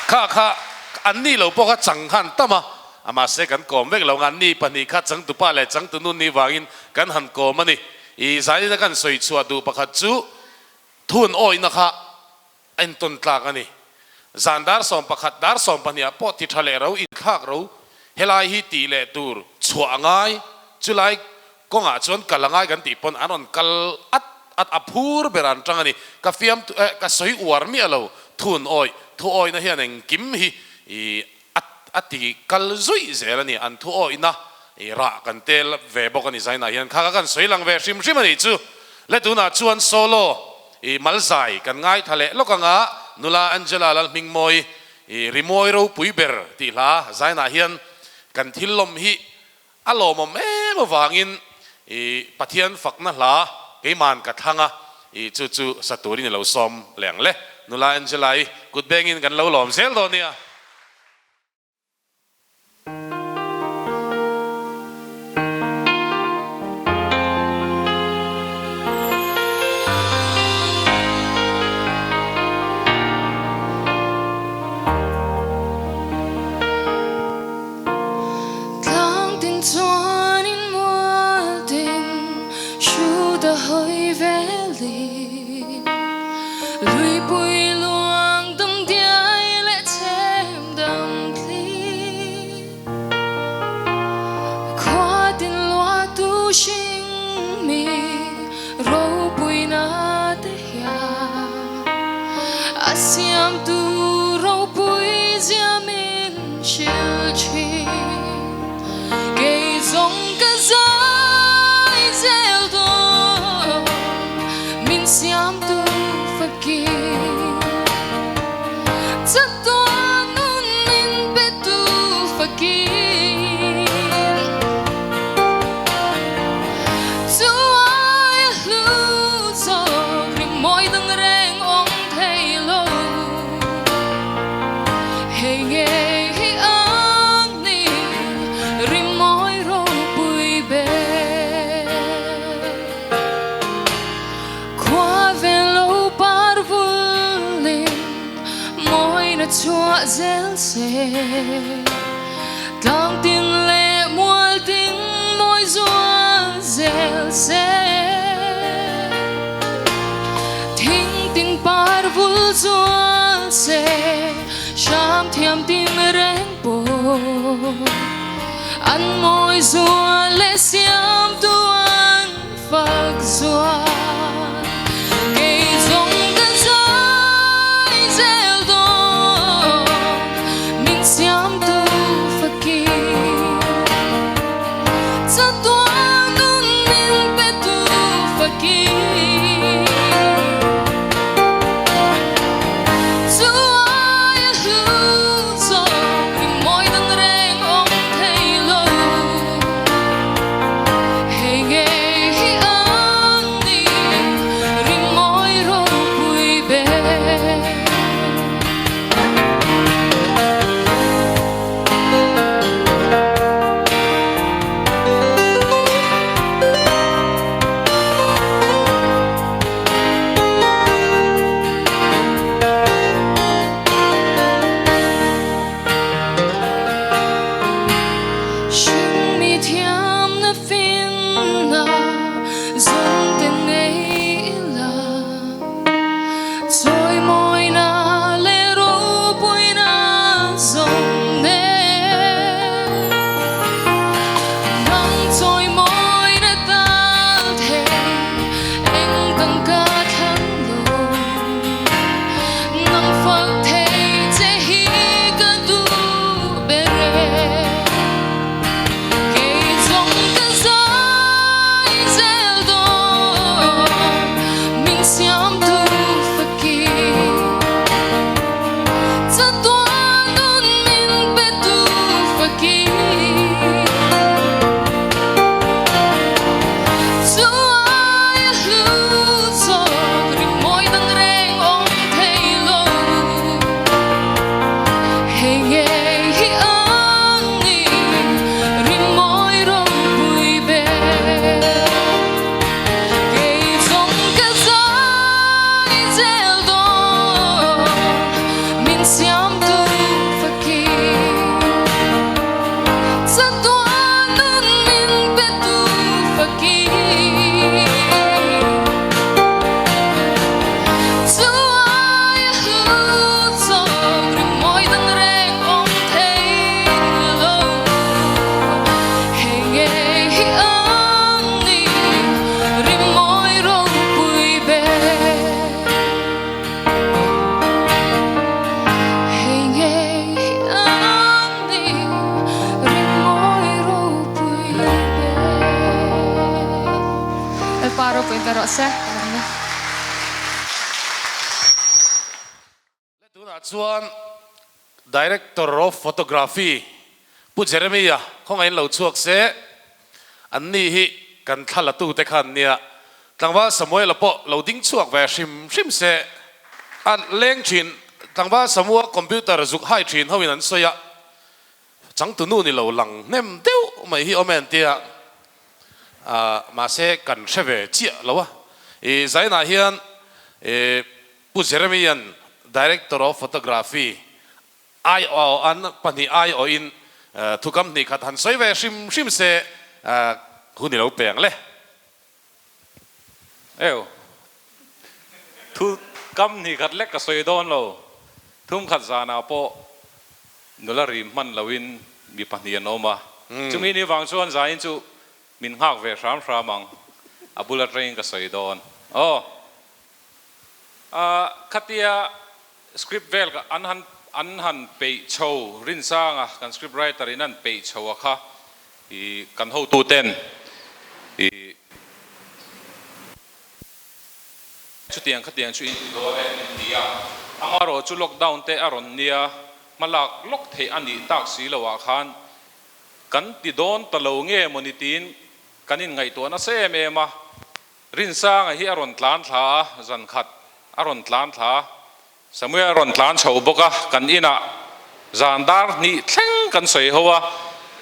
Kha kha an ni lo pawh kha chang khan tam a, a mahse kan kawm vek lo ang an ni pahnih kha changtupa leh changtunu ni vangin kan han kawm a ni. I zanin a kan sawi chhuah duh pakhat chu thun awihna kha A intawn tlak a ni. Zan dar 11, dar 12 ah pawh ti tha leh ro, inthlak ro, helai hi tih leh tur chhuah a ngai, chulai kawngah chuan kal a ngai kan tih pawn an rawn kal at at a phur ber an tang a ni. Ka fiam eh ka sawi uar miah lo, thun awih, thu awihna hian engkim hi ih a a ti kal zuih zel a ni. An thu awihna ih rah kan tel ve bawk a ni zainah hian kha kha kan sawi lang ve hrim hrim a nih chu. Le tunah chuan solo. I Malzai kan ngaithla leh lawk anga nula Angela Lalhmingmawi i rimawi ropui ber tih hla zainah hian kan thil lawm hi a lawmawm em avangin i Pathian fakna hla keiman ka thlang a, i chu chu sa turin i lo sawm leh ang le. Nula Angela i kut bengin kan lo lawm zel dawn nia. Tlang tin chuanin mual tin hrut a hawi velin Luipui luang dam diai leh chhem dam thli Khua tin lua tu hring mi ropui na te hian A siam tu ropui zia min hrilh thin Kei zawng ka zai zel dawn min. chhuah zel se, tlang tin leh mual tin mawi zual zel se. Thing tin par vul zual se, hram thiam tin reng pawh an mawi zual leh siamtu an Fak zual kei zawng ka zai zel dawn min siamtu fakir chatuan nun min petu fakir chu aia hlu zawk ringmawi dan reng awm thei lo. Hei ngei hi an ni ringmawi ropui ber. Hringmi thiamna finna zawngte nei ila, chawimawina leh ropuina zawng nen. Nang chawimawina tal thei eng tangka thlang lo. Nang fak thei che hi ka duh ber e. Kei zawng ka zai zel dawn min siamtu fakir. Chatuan nun min petu fakir. Chu aia hlu zawk ringmawi dang reng awm thei lo. Hei ngei hi an ni ringmawi ropui ber. Kei zawng ka zai zel dawn min siamtu fakir. Chatuan nun min petu fakir. Chu aia hlu zawk ringmawi dang reng awm thei lo. Hei ngei hi an ni ringmawi ropui ber. Hei ngei hi an ni ringmawi ropui ber. Lalpa ropui ber rawh se. Tunah chuan Director of Photography Pu Jeremia khawngaih in lo chhuak se, anni hi kan thla la tute khan nia Tlangval Samuela pawh lo ding chhuak ve hrim hrim se. A leng thin Tlangval Samua computer zuk hai thin ho in an sawi a, changtunu ni lo lang hnem deuh mai hi awm e an tia, mahse kan hre ve chiah lo a. I zainah hian Pu Jeremy-a'n Director of Photography aiawh an pahnih aiawhin thukam hnih khat han sawi ve hrim hrim se hun i lo pe ang le. Eu, thu kam hnih khat lek ka sawi dawn lo. Thum khat zanah pawh nula rim hman loin mi pahnih an awm a. Chumi ni vang chuan zain chu min nghak ve hram hram ang. A bul atangin ka sawi dawn. Aw. Khatia script vel an han an han peih chho Rinsanga kan script writer in an peih chho a kha i kan hotu ten i chutiang khatiang chu in ti dawn e in ti a, amaherawh chu lockdown te a rawn nia hmalak lawk theih a nih tak si lo ah khan kan ti dawn ta lo nge mawni tiin kan in ngaihtuah nasa em em a. Rinsanga hi a rawn tlan thla a, zan khat a rawn tlan thla a, Samuel a rawn tlan chho bawk a, kan inah zan dar hnih thleng kan sawi ho a,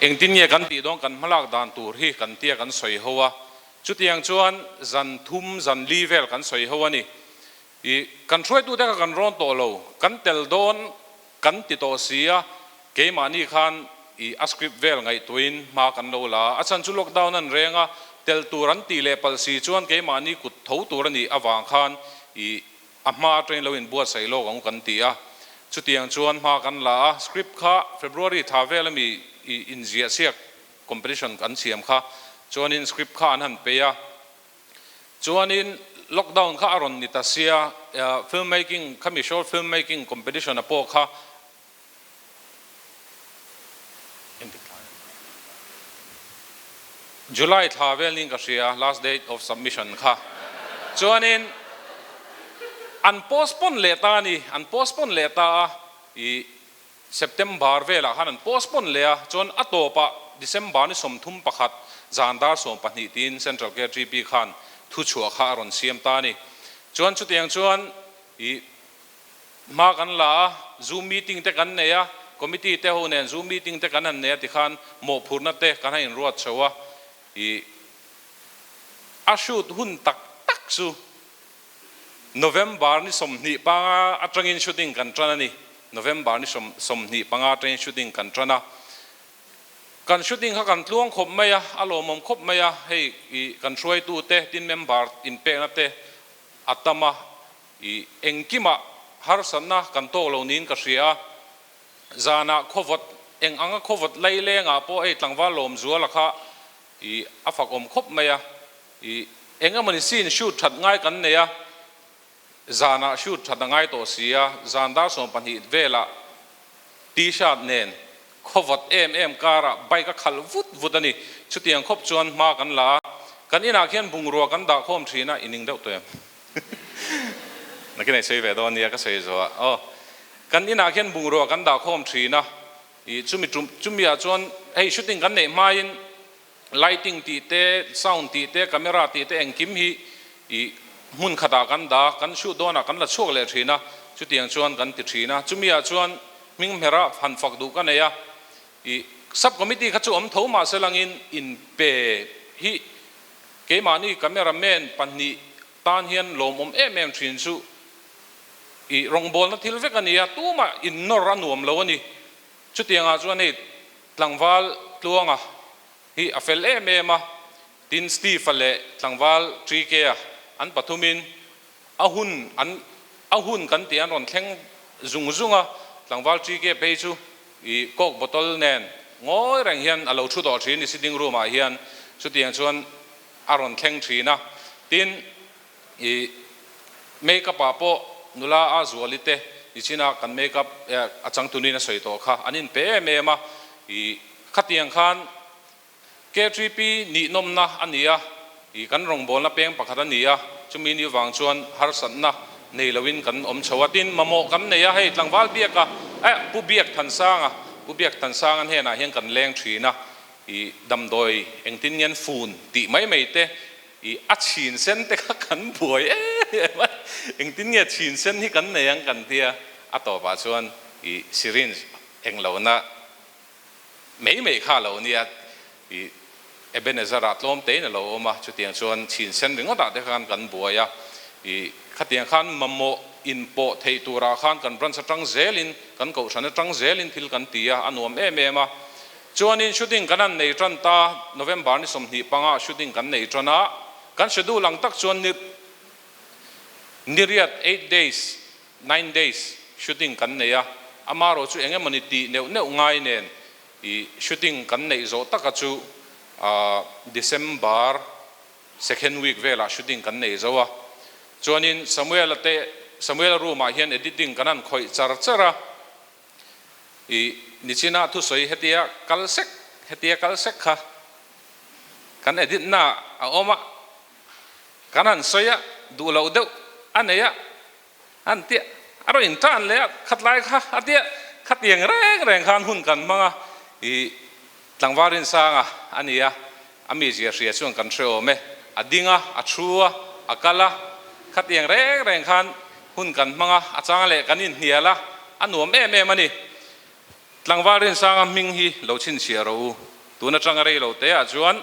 engtin nge kan tih dawn kan hmalak dan tur hi kan tia kan sawi ho a, chutiang chuan zan thum zan li vel kan sawi ho a ni. I kan hruaitute kha kan rawn tawh lo, kan tel dawn. Kan ti tawh si a, keimahni khan i a script vel ngaihtuahin hma kan lo la a, a chhan chu lockdown an reng a, tel tur an tih leh palh si chuan keimahni kut tho tur a nih avang khan i a hma atangin lo inbuatsaih lawk ang u kan ti a. Chutiang chuan hma kan la a, script kha February thla vel ami i inziah siak competition kan siam kha chuanin script kha an han pei a, Chuanin lockdown kha a rawn ni ta sia, film making khami short film making competition a pawh kha July thla vel niin ka hria last date of submission kha. Chuanin an postpone leh ta a ni, an postpone leh ta a, ih September velah khan an postpone leh a, chuan a tawpah December ni 31 zan dar 12 tiin Central KTP khan thuchhuah kha a rawn siam ta a ni. Chuan chutiang chuan ih hma kan la a, Zoom meeting te kan nei a, committee te ho nen Zoom meeting te kan han nei a tikhan mawhphurhna te kan han inruat chho a, ih a shoot hun tak tak chu November ni 25 atangin shooting kan tan a ni. November ni 25 atangin shooting kan tan a. Kan shooting kha kan tluang khawp mai a, a lawmawm khawp mai a, hei i kan hruaitute tin member inpekna te a tam a, i engkimah harsatna kan tawk lo niin ka hria a. Zanah khawvawt eng anga khawvawt lailengah pawh hei tlangval lawmzuala kha i a fakawm khawp mai a. I eng emawni scene shoot that ngai kan nei a, zanah shoot that a ngai tawh si a, zan dar 12 velah T-shirt nen khawvat em em karah bike a khalh vut vut a ni. Chutiang khawp chuan hma kan la a, kan inah khian bungrua kan dah khawm thin a, i ning deuh tawh em? Nakin ei sawi ve dawn nia ka sawi zawh a, aw. Kan inah khian bungrua kan dah khawm thin a, i chumi tum chumi ah chuan hei shooting kan neih hmain Lighting tih te, sound tih te, camera tih te engkim hi i hmun khatah kan dah, kan shoot dawnah kan la chhuak leh thin a, chutiang chuan kan ti thin a. Chumi ah chuan hming hmera han fak duh ka nei a, i sub committee kha chu awm tho mah se langin inpe hi keimahni camera man pahnih tan hian lawmawm em em thin chu i rawngbawlna thil vek a ni a, tumah innawr a nuam lo a ni. Chutiangah chuan hei Tlangval Tluanga hi a fel em em a, tin Steve-a leh Tlangval Trike-a an pathumin a hun an a hun kan tih an rawn thleng zung zung a, Tlangval Trike phei chu i coke bottle nen ngawi reng hian a lo thu tawh thin i sitting room ah hian chutiang chuan a rawn thleng thin a, tin I make up ah pawh nula a Zuali te nichina kan make up a changtunin a sawi tawh kha an inpe em em a, i khatiang khan KTP nihnawmna a ni a, i kan rawngbawlna peng pakhat a ni a, chumi ni vang chuan harsatna nei loin kan awm chho a, tin mamawh kan nei a, hei tlangval biaka eh Pu Biak Thansanga, Pu Biak Thansanga hnenah hian kan leng thin a, i damdawi engtin nge an fun tih mai mai te I a chhin sen te kha kan buai em em a, engtin nge chhin sen hi kan nei ang kan tia, a tawpah chuan i syringe eng lohna mai mai kha a lo nia, i Ebenezer ah tlawm tein a lo awm a, chutiang chuan chhin sen ringawt ah te khan kan buai a, i khatiang khan mamawh inpawh theih turah khan kan branch atang zelin kan kohhran atang zelin thil kan ti a, a nuam em em a. Chuanin shooting kan han nei tan ta, November ni 25 ah shooting kan nei tan a, kan schedule ang tak chuan ni niriat, eight days, nine days, shooting kan nei a, amarawh chu eng emawni tih neuh neuh ngai nen i shooting kan neih zawh taka chu December second week velah shooting kan nei zo a, chuanin Samuel-a te Samuel-a room ah hian editing kan han khawih char char a. I nichina thusawi hetia kal sek hetia kal sek kha kan edit na a awm a, kan han sawi a, duh loh deuh a nei a, an tia a rawn intan leh a, khatlai kha a tia khatiang reng reng khan hun kan hmang a, i tlangval rinsanga a ni a, a mizia hria chuan kan hre awm e, a ding a, a thu a, a kal a, khatiang reng reng khan hun kan hmang a, a chang leh kan inhnial a, a nuam em em a ni. Tlangval Rinsanga hming hi lo chhinchhiah rawh u, tun atanga rei lo te ah chuan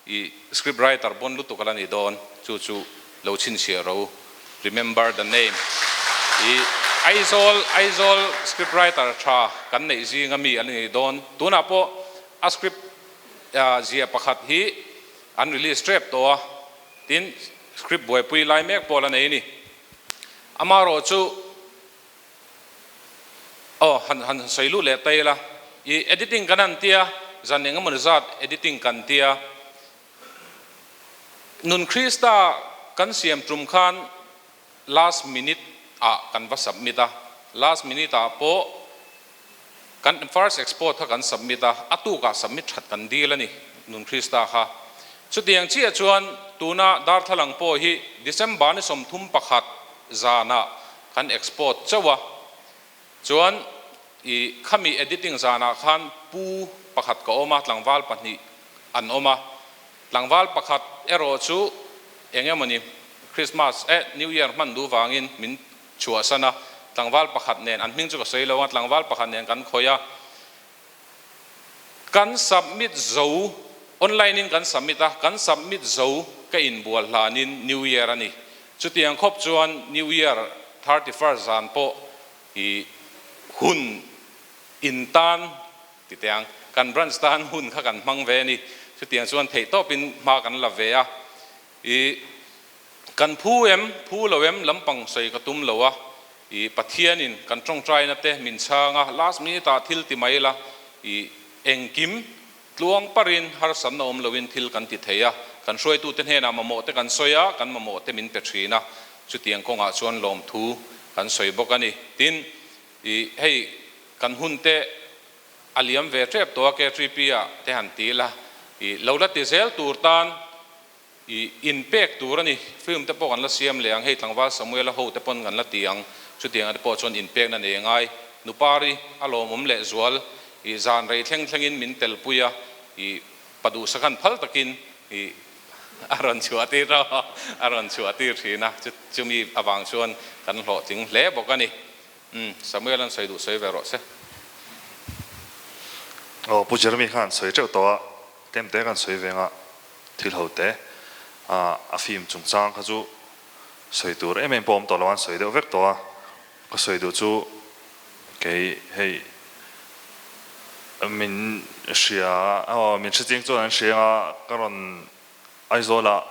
i script writer pawn lutuk a la ni dawn, chu chu lo chhinchhiah rawh u, remember the name i. Aizawl Aizawl script writer tha kan neih zinga mi a ni dawn. Tunah pawh a script zia pakhat hi an release tep tawh a, tin script buaipui lai mek pawh la nei a ni. Amaherawhchu Aw, han han sawi luh leh ta ila. I editing kan han tia, zan eng emaw zat editing kan tia. Nun Krista kan siam tum khan last minute ah kan va submit a, last minute ah pawh kan first export kha kan submit a, a tukah submit that kan dil a ni Nun Krista kha. Chutiang chiah chuan tuna darthlalang pawh hi December ni 31 zanah Kan export chauh a, chuan i khami editing zanah khan pu pakhat ka awm a, tlangval pahnih an awm a, tlangval pakhat erawh chu eng emawni Christmas eh New Year hman duh vangin min chhuahsan a, tlangval pakhat nen an hming chu ka sawi lo a, tlangval pakhat nen kan khawih a, Kan submit zo, online in kan submit a, kan submit zo ka inbual hlanin New Year a ni. Chutiang khawp chuan New Year 31st zan pawh i hun in tan ti teh ang, kan branch tan hun kha kan hmang ve a ni. Chutiang chuan theihtawpin hma kan la ve a. I kan phu em, phu lo em lampang sawi ka tum lo a, i Pathianin kan tawngtaina te min chhang a, last minute ah thil ti mai la, i engkim tluang parin harsatna awm loin thil kan ti thei a, kan hruaitute hnenah mamawh te kan sawi a, kan mamawh te min pe thin a, chutiang kawngah chuan lawmthu kan sawi bawk a ni. Tin, i hei kan hun te a liam ve tep tawh a, KTP ah te han ti la, i lo la ti zel tur tan I inpek tur a ni. Film te pawh kan la siam leh ang, hei tlangval Samuela ho te pawn kan la ti ang. Chutiang ate pawh chuan inpekna nei a ngai. Nupari a lawmawm leh zual i zan rei thleng thlengin min telpui a, i pa duhsakhan phal takin i a rawn chhuah tir a, a rawn chhuah tir thin a, chumi avang chuan kan hlawhtling hle bawk a ni. Umm, Samuel an sawi duh sawi ve rawh se. Aw, Pu Jeremy khan sawi teuh tawh a, tlem te kan sawi ve nga, thil ho te a a film chungchang kha chu sawi tur em em pawh awm tawh lo a, an sawi deuh vek tawh a, ka sawi duh chu kei hei min hria aw min hre chiang chuan an hria anga ka rawn Aizawlah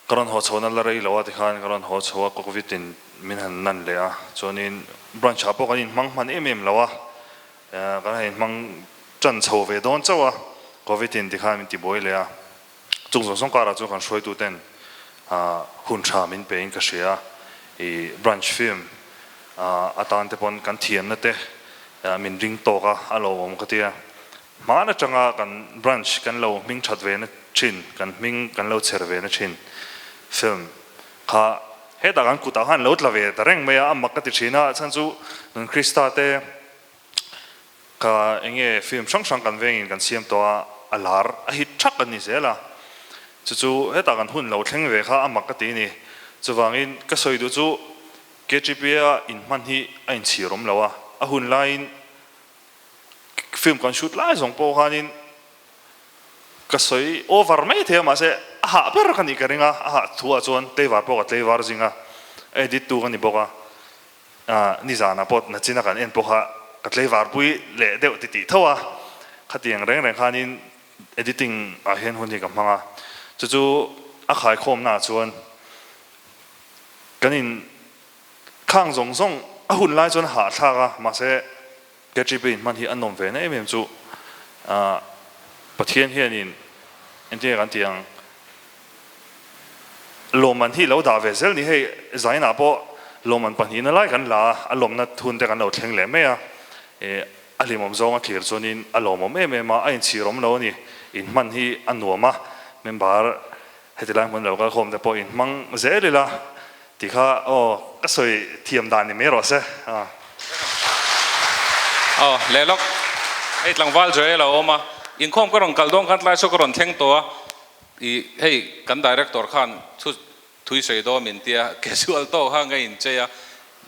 ka rawn haw chhohna la rei lo a tikhan ka rawn haw chho a, Covid in min han nan leh a, chuanin branch ah pawh kan inhmang hman em em lo a, kan han inhmang tan chho ve dawn chauh a, Covid in tikhan min tibuai leh a, chung zawng zawng karah chuan kan hruaitu ten hun tha min pe in ka hria a, i branch film atan te pawn kan thiamna te min ring tawk a, a lo awm ka tia. Hmaan atanga kan branch kan lo hming that ve na thin, kan hming kan lo chher ve na thin film kha hetah kan kutah khan lo tla ve ta reng mai a, a mak ka ti thin a, chhan chu nun Krista te kha enge film hrang hrang kan vengin kan siam tawh a, a lar a hit thak a ni zel a, chu chu hetah kan hun lo thleng ve kha a mak ka ti a ni. Chuvangin ka sawi duh chu KTP a inhman hi a inchhir awm lo a, a hun laiin Film kan shoot lai zawng pawh khanin ka sawi over mai thei a mahse a hah ber ka nih ka ring a, a hah thu ah chuan tleivar pawh ka tleivar zing a, a edit tu ka ni bawk a, ah nizanah pawh nachina kan en pawh kha ka tleivar pui leh deuh ti tih tho a, khatiang reng reng khanin editing ah hian hun hi ka hmang a, chu chu a khaikhawmna ah chuan kan in khang zawng zawng a hun lai chuan a hahthlak a mahse KTP in hman hi a nawm ve na em em chu ah Pathian hianin engtin nge kan tih ang lawmman hi lo dah ve zel ni hei zainah pawh lawmman pahnihna lai kan la a a lawmna thun te kan lo thleng leh mai a eh a hlimawm zawng a thlir chuanin a lawmawm em em a a inchhir awm lo a ni in hman hi a nuam a member heti lai hmun lo kalkhawm te pawh in hmang zel ila Ti kha aw ka sawi thiam dan ni mai rawh se a. Aw leh lawk hei tlangval Joel a awm a, inkhawm ka rawn kal dawn khan tlai saw ka rawn thleng tawh a, i hei kan director khan thu thui sawi dawn min tia casual tawk khan ka inchei a,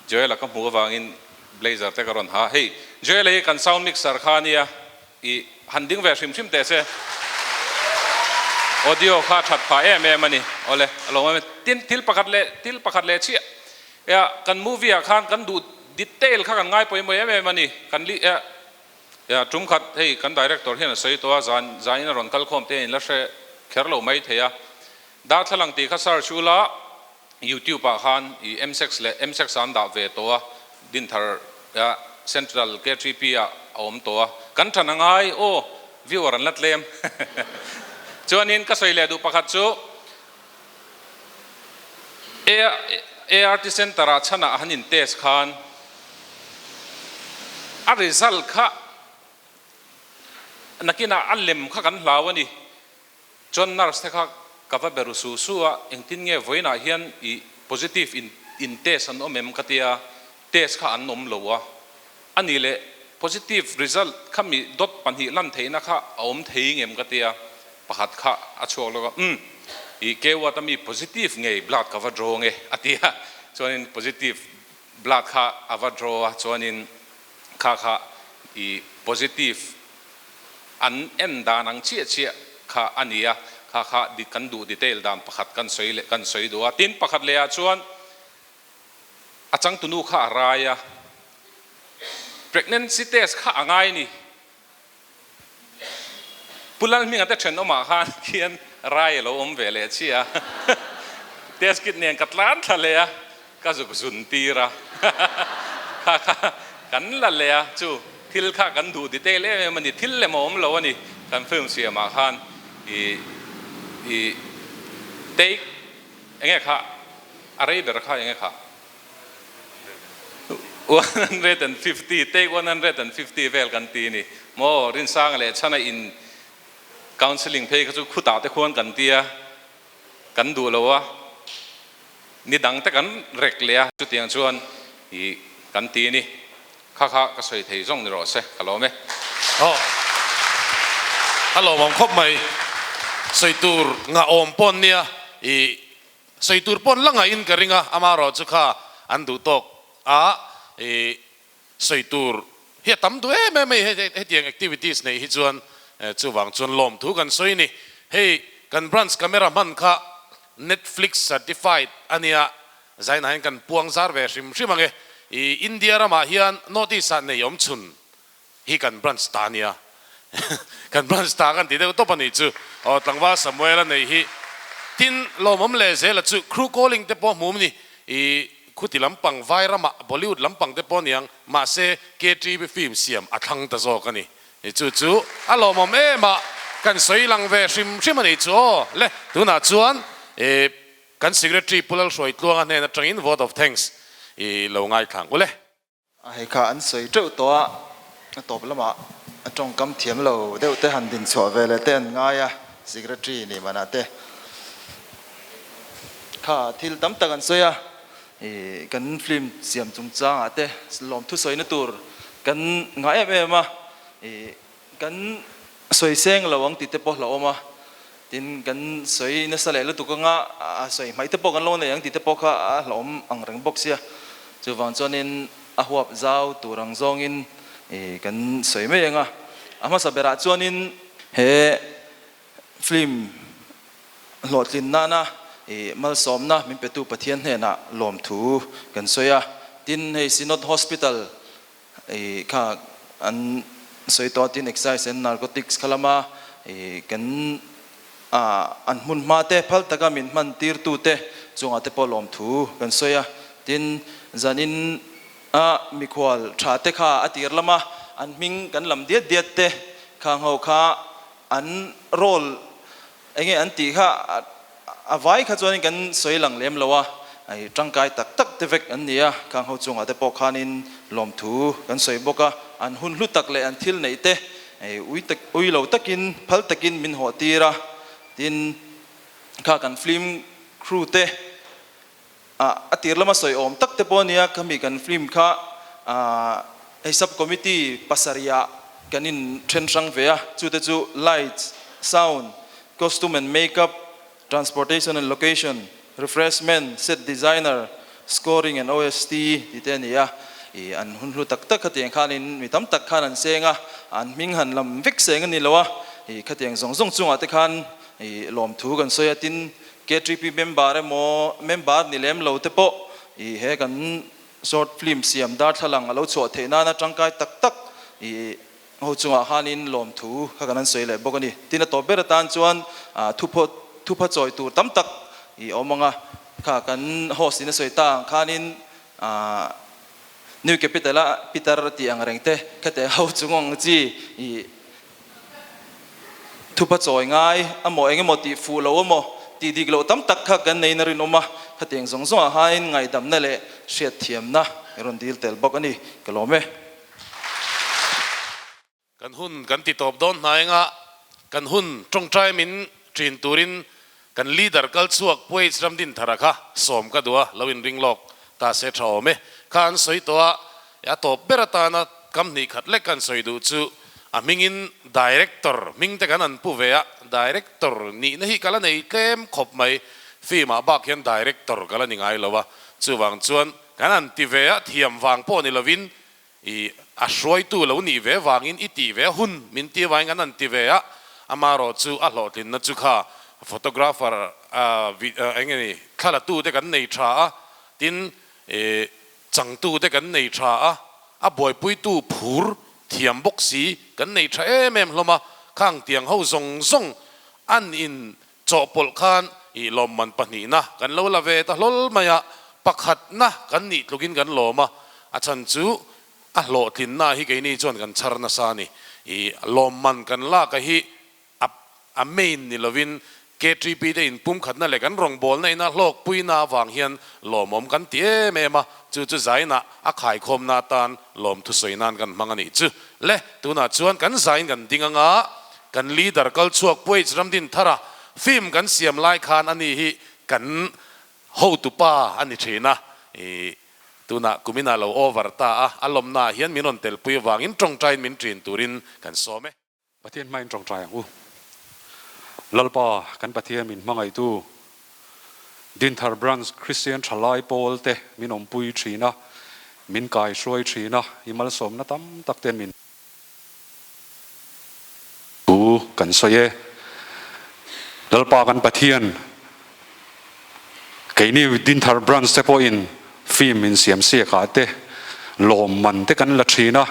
Joel a ka hmuh avangin blazer te ka rawn ha, hei Joel a hi kan sound mixer kha ania I han ding ve hrim hrim teh se. Audio kha that phah em em a ni. Awle, a lo awm em. Tin, thil pakhat leh, thil pakhat leh chiah. Ea, kan movie ah khan kan duh, Detail kha kan ngai pawimawh em em a ni. Kan li eh tum khat hei kan director hian a sawi tawh a, zan zanin a rawn kal khawm te in la hre kher lo mai thei a. Darthlalang tih kha search ula YouTube ah khan i MSEX leh MSEX ah an dah ve tawh a, Dinthar Central KTP ah a awm tawh a. Kan than a ngai aw viewer an la tlem. Chuanin ka sawi leh duh pakhat chu ART Centre ah chhanah han in test khan a result kha nakinah a lem kha kan hlau a ni. Chuan nurse te kha ka va be ru su su a, engtin nge vawiinah hian i positive in in test an awm em ka tia, test kha an awm lo a, a nih leh positive result kha mi dot pahnih lan theihna kha a awm thei ngem ka tia, pakhat kha a chhuak lawk a, umm i K-ward a mi positive ngei blood ka va draw nge a ti a, chuanin positive blood kha a va draw a, chuanin kha kha i positive An en dan ang chiah chiah kha a ni a, kha kha kan duh detail dan pakhat kan sawi leh kan sawi duh a. Tin, pakhat leh ah chuan a changtunu kha a rai a, pregnancy test kha a ngai ni. Pu Lalhminga te thenawmah khan khian rai a lo awm ve leh chiah a, test kit nen ka tlan thla leh a, Ka zuk zun tir a, kha kha kan la leh a, chu thil kha kan duh detail em em a ni, thil lem a awm lo a ni, kan film siamah khan i i take enge kha a rei ber kha enge kha 150 take 150 vel kan ti a ni maw Rinsanga leh Chhana in counselling phei kha chu khutah te khuan kan ti a. Kan duh lo a, ni dang te kan rek leh a, chutiang chuan i kan ti ni. Kha kha ka sawi thei zawng ni rawh se, ka lawm e. Aw, a lawmawm khawp mai. Sawi tur ngah awm pawn nia, i sawi tur pawn la ngaihin ka ring a, amaherawh chu kha an duh tawk a, i Sawi tur hi a tam duh em em a ni, hetiang activities neih hi chuan chuvang chuan lawmthu kan sawi a ni. Hei kan branch camera hman kha Netflix certified a nia, zainah hian kan puang zar ve hrim hrim ang e. I India ramah hian North East ah nei awm chhun hi kan branch ta a nia, kan branch ta kan ti deuh tawp a nih chu. Aw tlangval Samuel a neih hi tin lawmawm leh zela chu crew calling te pawh hmuh a ni. I Khuti lampang vai ramah Bollywood lampang te pawh aniang, mahse KTV film siam a thlang ta zawk a ni. Chu chu a lawmawm em a, kan sawi lang ve hrim hrim a nih chu aw. Le, tunah chuan kan Secretary Pu Lalhruaitluanga hnen atangin vote of thanks i lo ngaithlang u le. A hei kha an sawi teuh tawh a, a tawp lamah a tawngkam thiam lo deuh te han din chhuah ve leh te an ngai a, secretary nih manah te kha thil tam tak an sawi a, ih kan film siam chungchangah te lawmthu sawina tur kan ngah em em a, ih Kan sawi seng lo ang tih te pawh hlauhawm a, tin kan sawi nasa leh lutuk anga a sawi hmaih te pawh kan lo nei ang tih te pawh kha a hlauhawm ang reng bawk sia. Chuvang chuanin a huap zau tur ang zawngin kan sawi mai ang a. A hmasa berah chuanin he film hlawhtlin nana malsawmna min petu Pathian hnenah lawmthu kan sawi a. Tin hei Synod Hospital I kha an sawi tawh a tin excise and narcotics kha lama i kan an hmun hma te phal taka min hman tir tu te chungah te pawh lawmthu kan sawi a tin zanin a mikhual tha te kha a tir lama an hming kan lam diat diat te khang ho kha an role Enge an tih kha a vai kha chuanin kan sawi lang lem lo a, hei tangkai tak tak te vek an ni a, khang ho chungah te pawh khanin lawmthu kan sawi bawk a, an hun hlu tak leh an thil neih te hei ui tak ui lo takin phal takin min hawh tir a, tin kha kan film crew te ah a tir lama sawi awm tak te pawh a nia, khami kan film kha ah hei sub committee pasarih ah kan in then hrang ve a, chu te chu lights, sound, costume and makeup, transportation and location, refreshment, set designer, scoring and OST tih te a ni a, ih an hun hlu tak tak khatiang khanin mi tam tak khan an seng a, an hming han lam vek seng a ni lo a, ih khatiang zawng zawng chungah te khan ih lawmthu kan sawi a, tin KTP member emaw member ni lem lo te pawh ih he kan. Short film siam darthlalang a lo chhuah theih nana tangkai tak tak i ho chungah khanin lawmthu kha kan han sawi leh bawk a ni. Tin a tawp ber atan chuan thuphaw thupha chawi tur tam tak i awm ang a, kha kan host in a sawi ta ang khanin New Capital a Peter tih ang reng te khate ho chung ang chi i Thupa chawi ngai amaw engemaw tih fuh lo amaw tih dik loh tam tak kha kan neiin a rinawm a, khatiang zawng zawngah hain ngaihdamna leh hriatthiamna i rawn dil tel bawk a ni, ka lawm e. Kan hun kan ti tawp dawn hna enga kan hun tawngtai min ṭin turin kan leader kal chhuak Pu H Ramdinthara kha sawm ka duh a, lo inring lawk ta se ṭha awm e. Kha an sawi tawh a, a tawp ber atana kam hnih khat lek kan sawi duh chu a hmingin Director hming te kan an pu ve a, Director nihna hi ka la nei tlem khawp mai, film ah bak hian Director ka la ni ngai lo a, chuvang chuan kan an ti ve a, thiam vang pawh ni lovin I a hruaitu lo nih ve vangin i tih ve hun min ti avangin kan han ti ve a, amaherawh chu a hlawhtlinna chu kha photographer eng nge ni thlalatu te kan nei tha a, tin changtu te kan nei tha a, a buaipuitu phur thiam bawk si kan nei tha em em hlawm a, khang tiang ho zawng zawng an in chawhpawlh khan i lawmman pahnihna kan lo la ve ta hlawl mai a, pakhatna kan nih tlukin kan lawm a, a chhan chu a hlawhtlinna hi keini chuan kan chhar nasa a ni. I lawmman kan lak a hi a a main ni lovin KTP te inpumkhatna leh kan rawngbawlna ina hlawkpuina avang hian lawmawm kan ti em em a, chu chu zainah a khaikhawmna atan lawmthu sawi nan kan hmang a nih chu. Le, tunah chuan kan zain kan ding anga Kan leader kal chhuak Pu H Ramdinthara film kan siam lai khan ani hi kan hotupa a ni thin a, i tunah kumin ah lo over ta a, a lawmna ah hian min rawn telpui avangin tawngtaiin min ṭin turin kan sawm e. Pathian hmain tawngtai ang u. Lalpa kan Pathian min hmangaihtu Dinthar Branch Kristian Thalai Pawl te min awmpui thin a, min kaihruai thin a, i malsawmna tam tak ten min. Thu kan sawi e. Lalpa kan Pathian, keini Dinthar Branch te pawhin film in siam siak ah te lawmman te kan la thin a,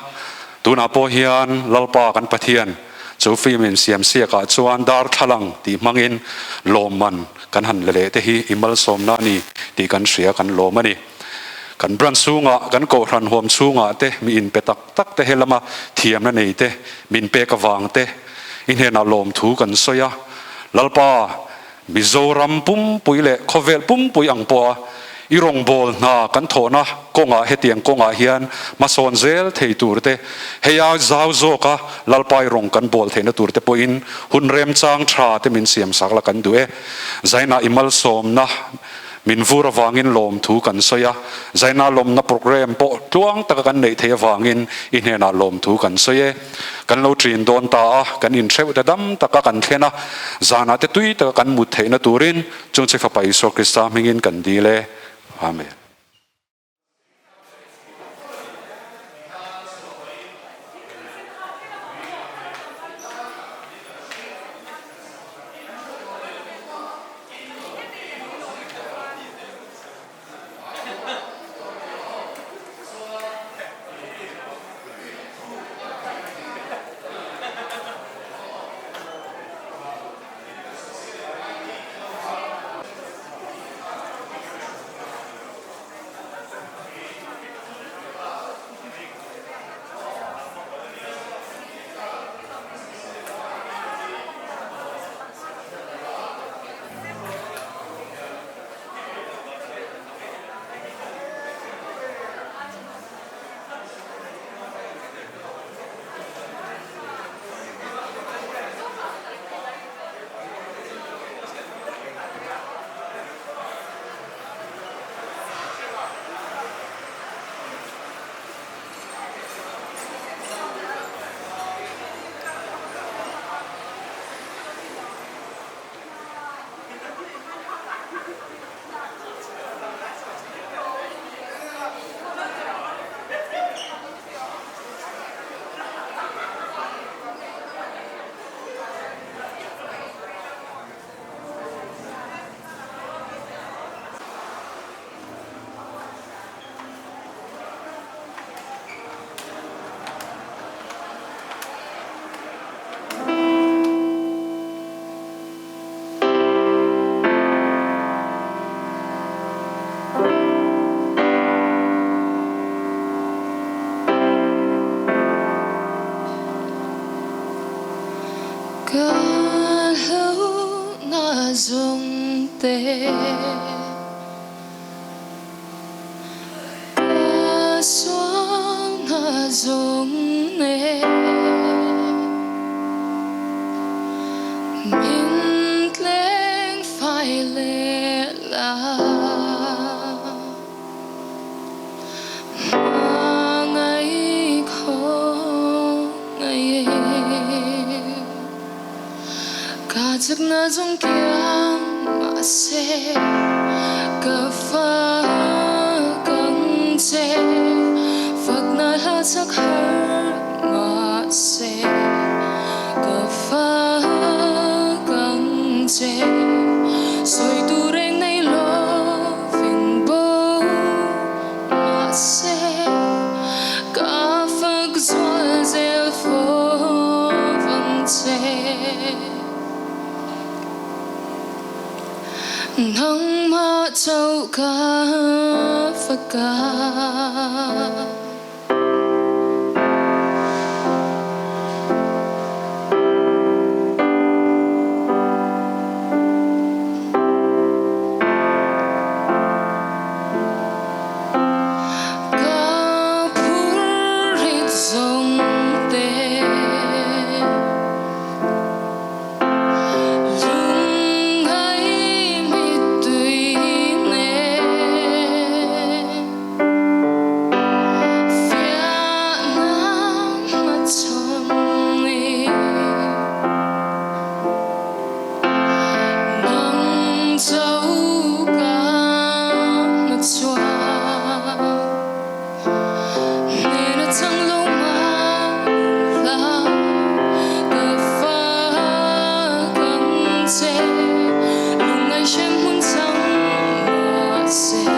tunah pawh hian Lalpa kan Pathian chu film in siam siak ah chuan darthlalang tih hmangin lawmman kan han la leh te hi i malsawmna a ni tih kan hria kan lawm a ni. Kan branch chhungah, kan kohhran huam chhungah te mi inpe tak tak te he lama thiamna nei te min pek avang te i hnenah lawmthu kan sawi a. Lalpa, Mizoram pumpui leh khawvel pumpui ang pawha i rawngbâwl hna kan thawhna kawngah hetiang kawngah hian hmasawn zel thei tur te, heia zau zawka Lalpa i rawng kan bawl theihna tur te pawhin hun remchang tha te min siamsak la kan duh e. Zainah i malsawmna. Min vur avangin lawmthu kan sawi a, Zaina lawmna programme pawh tluang taka kan neih theih avangin i hnenah lawmthu kan sawi e. Kan lo ṭin dawn ta a, kan inhreuh ta dam taka kan thlen a, zanah te tui taka kan mut theihna turin Chungchhe Fapa Isua Krista hmingin kan dil e. Amen. te Ka sualna zawng nen Min tleng fai leh la. Mahse ka fak zual zel fo vang che. Nangmah chauh ka fak a. Ka phurrit zawng te lungngai mittui nen. Fiahna hmachhawn ni Nang chauh ka hmachhuan Hnena chang lo mah la Ka fak ang che Lungngai hrem hmun chang mahse.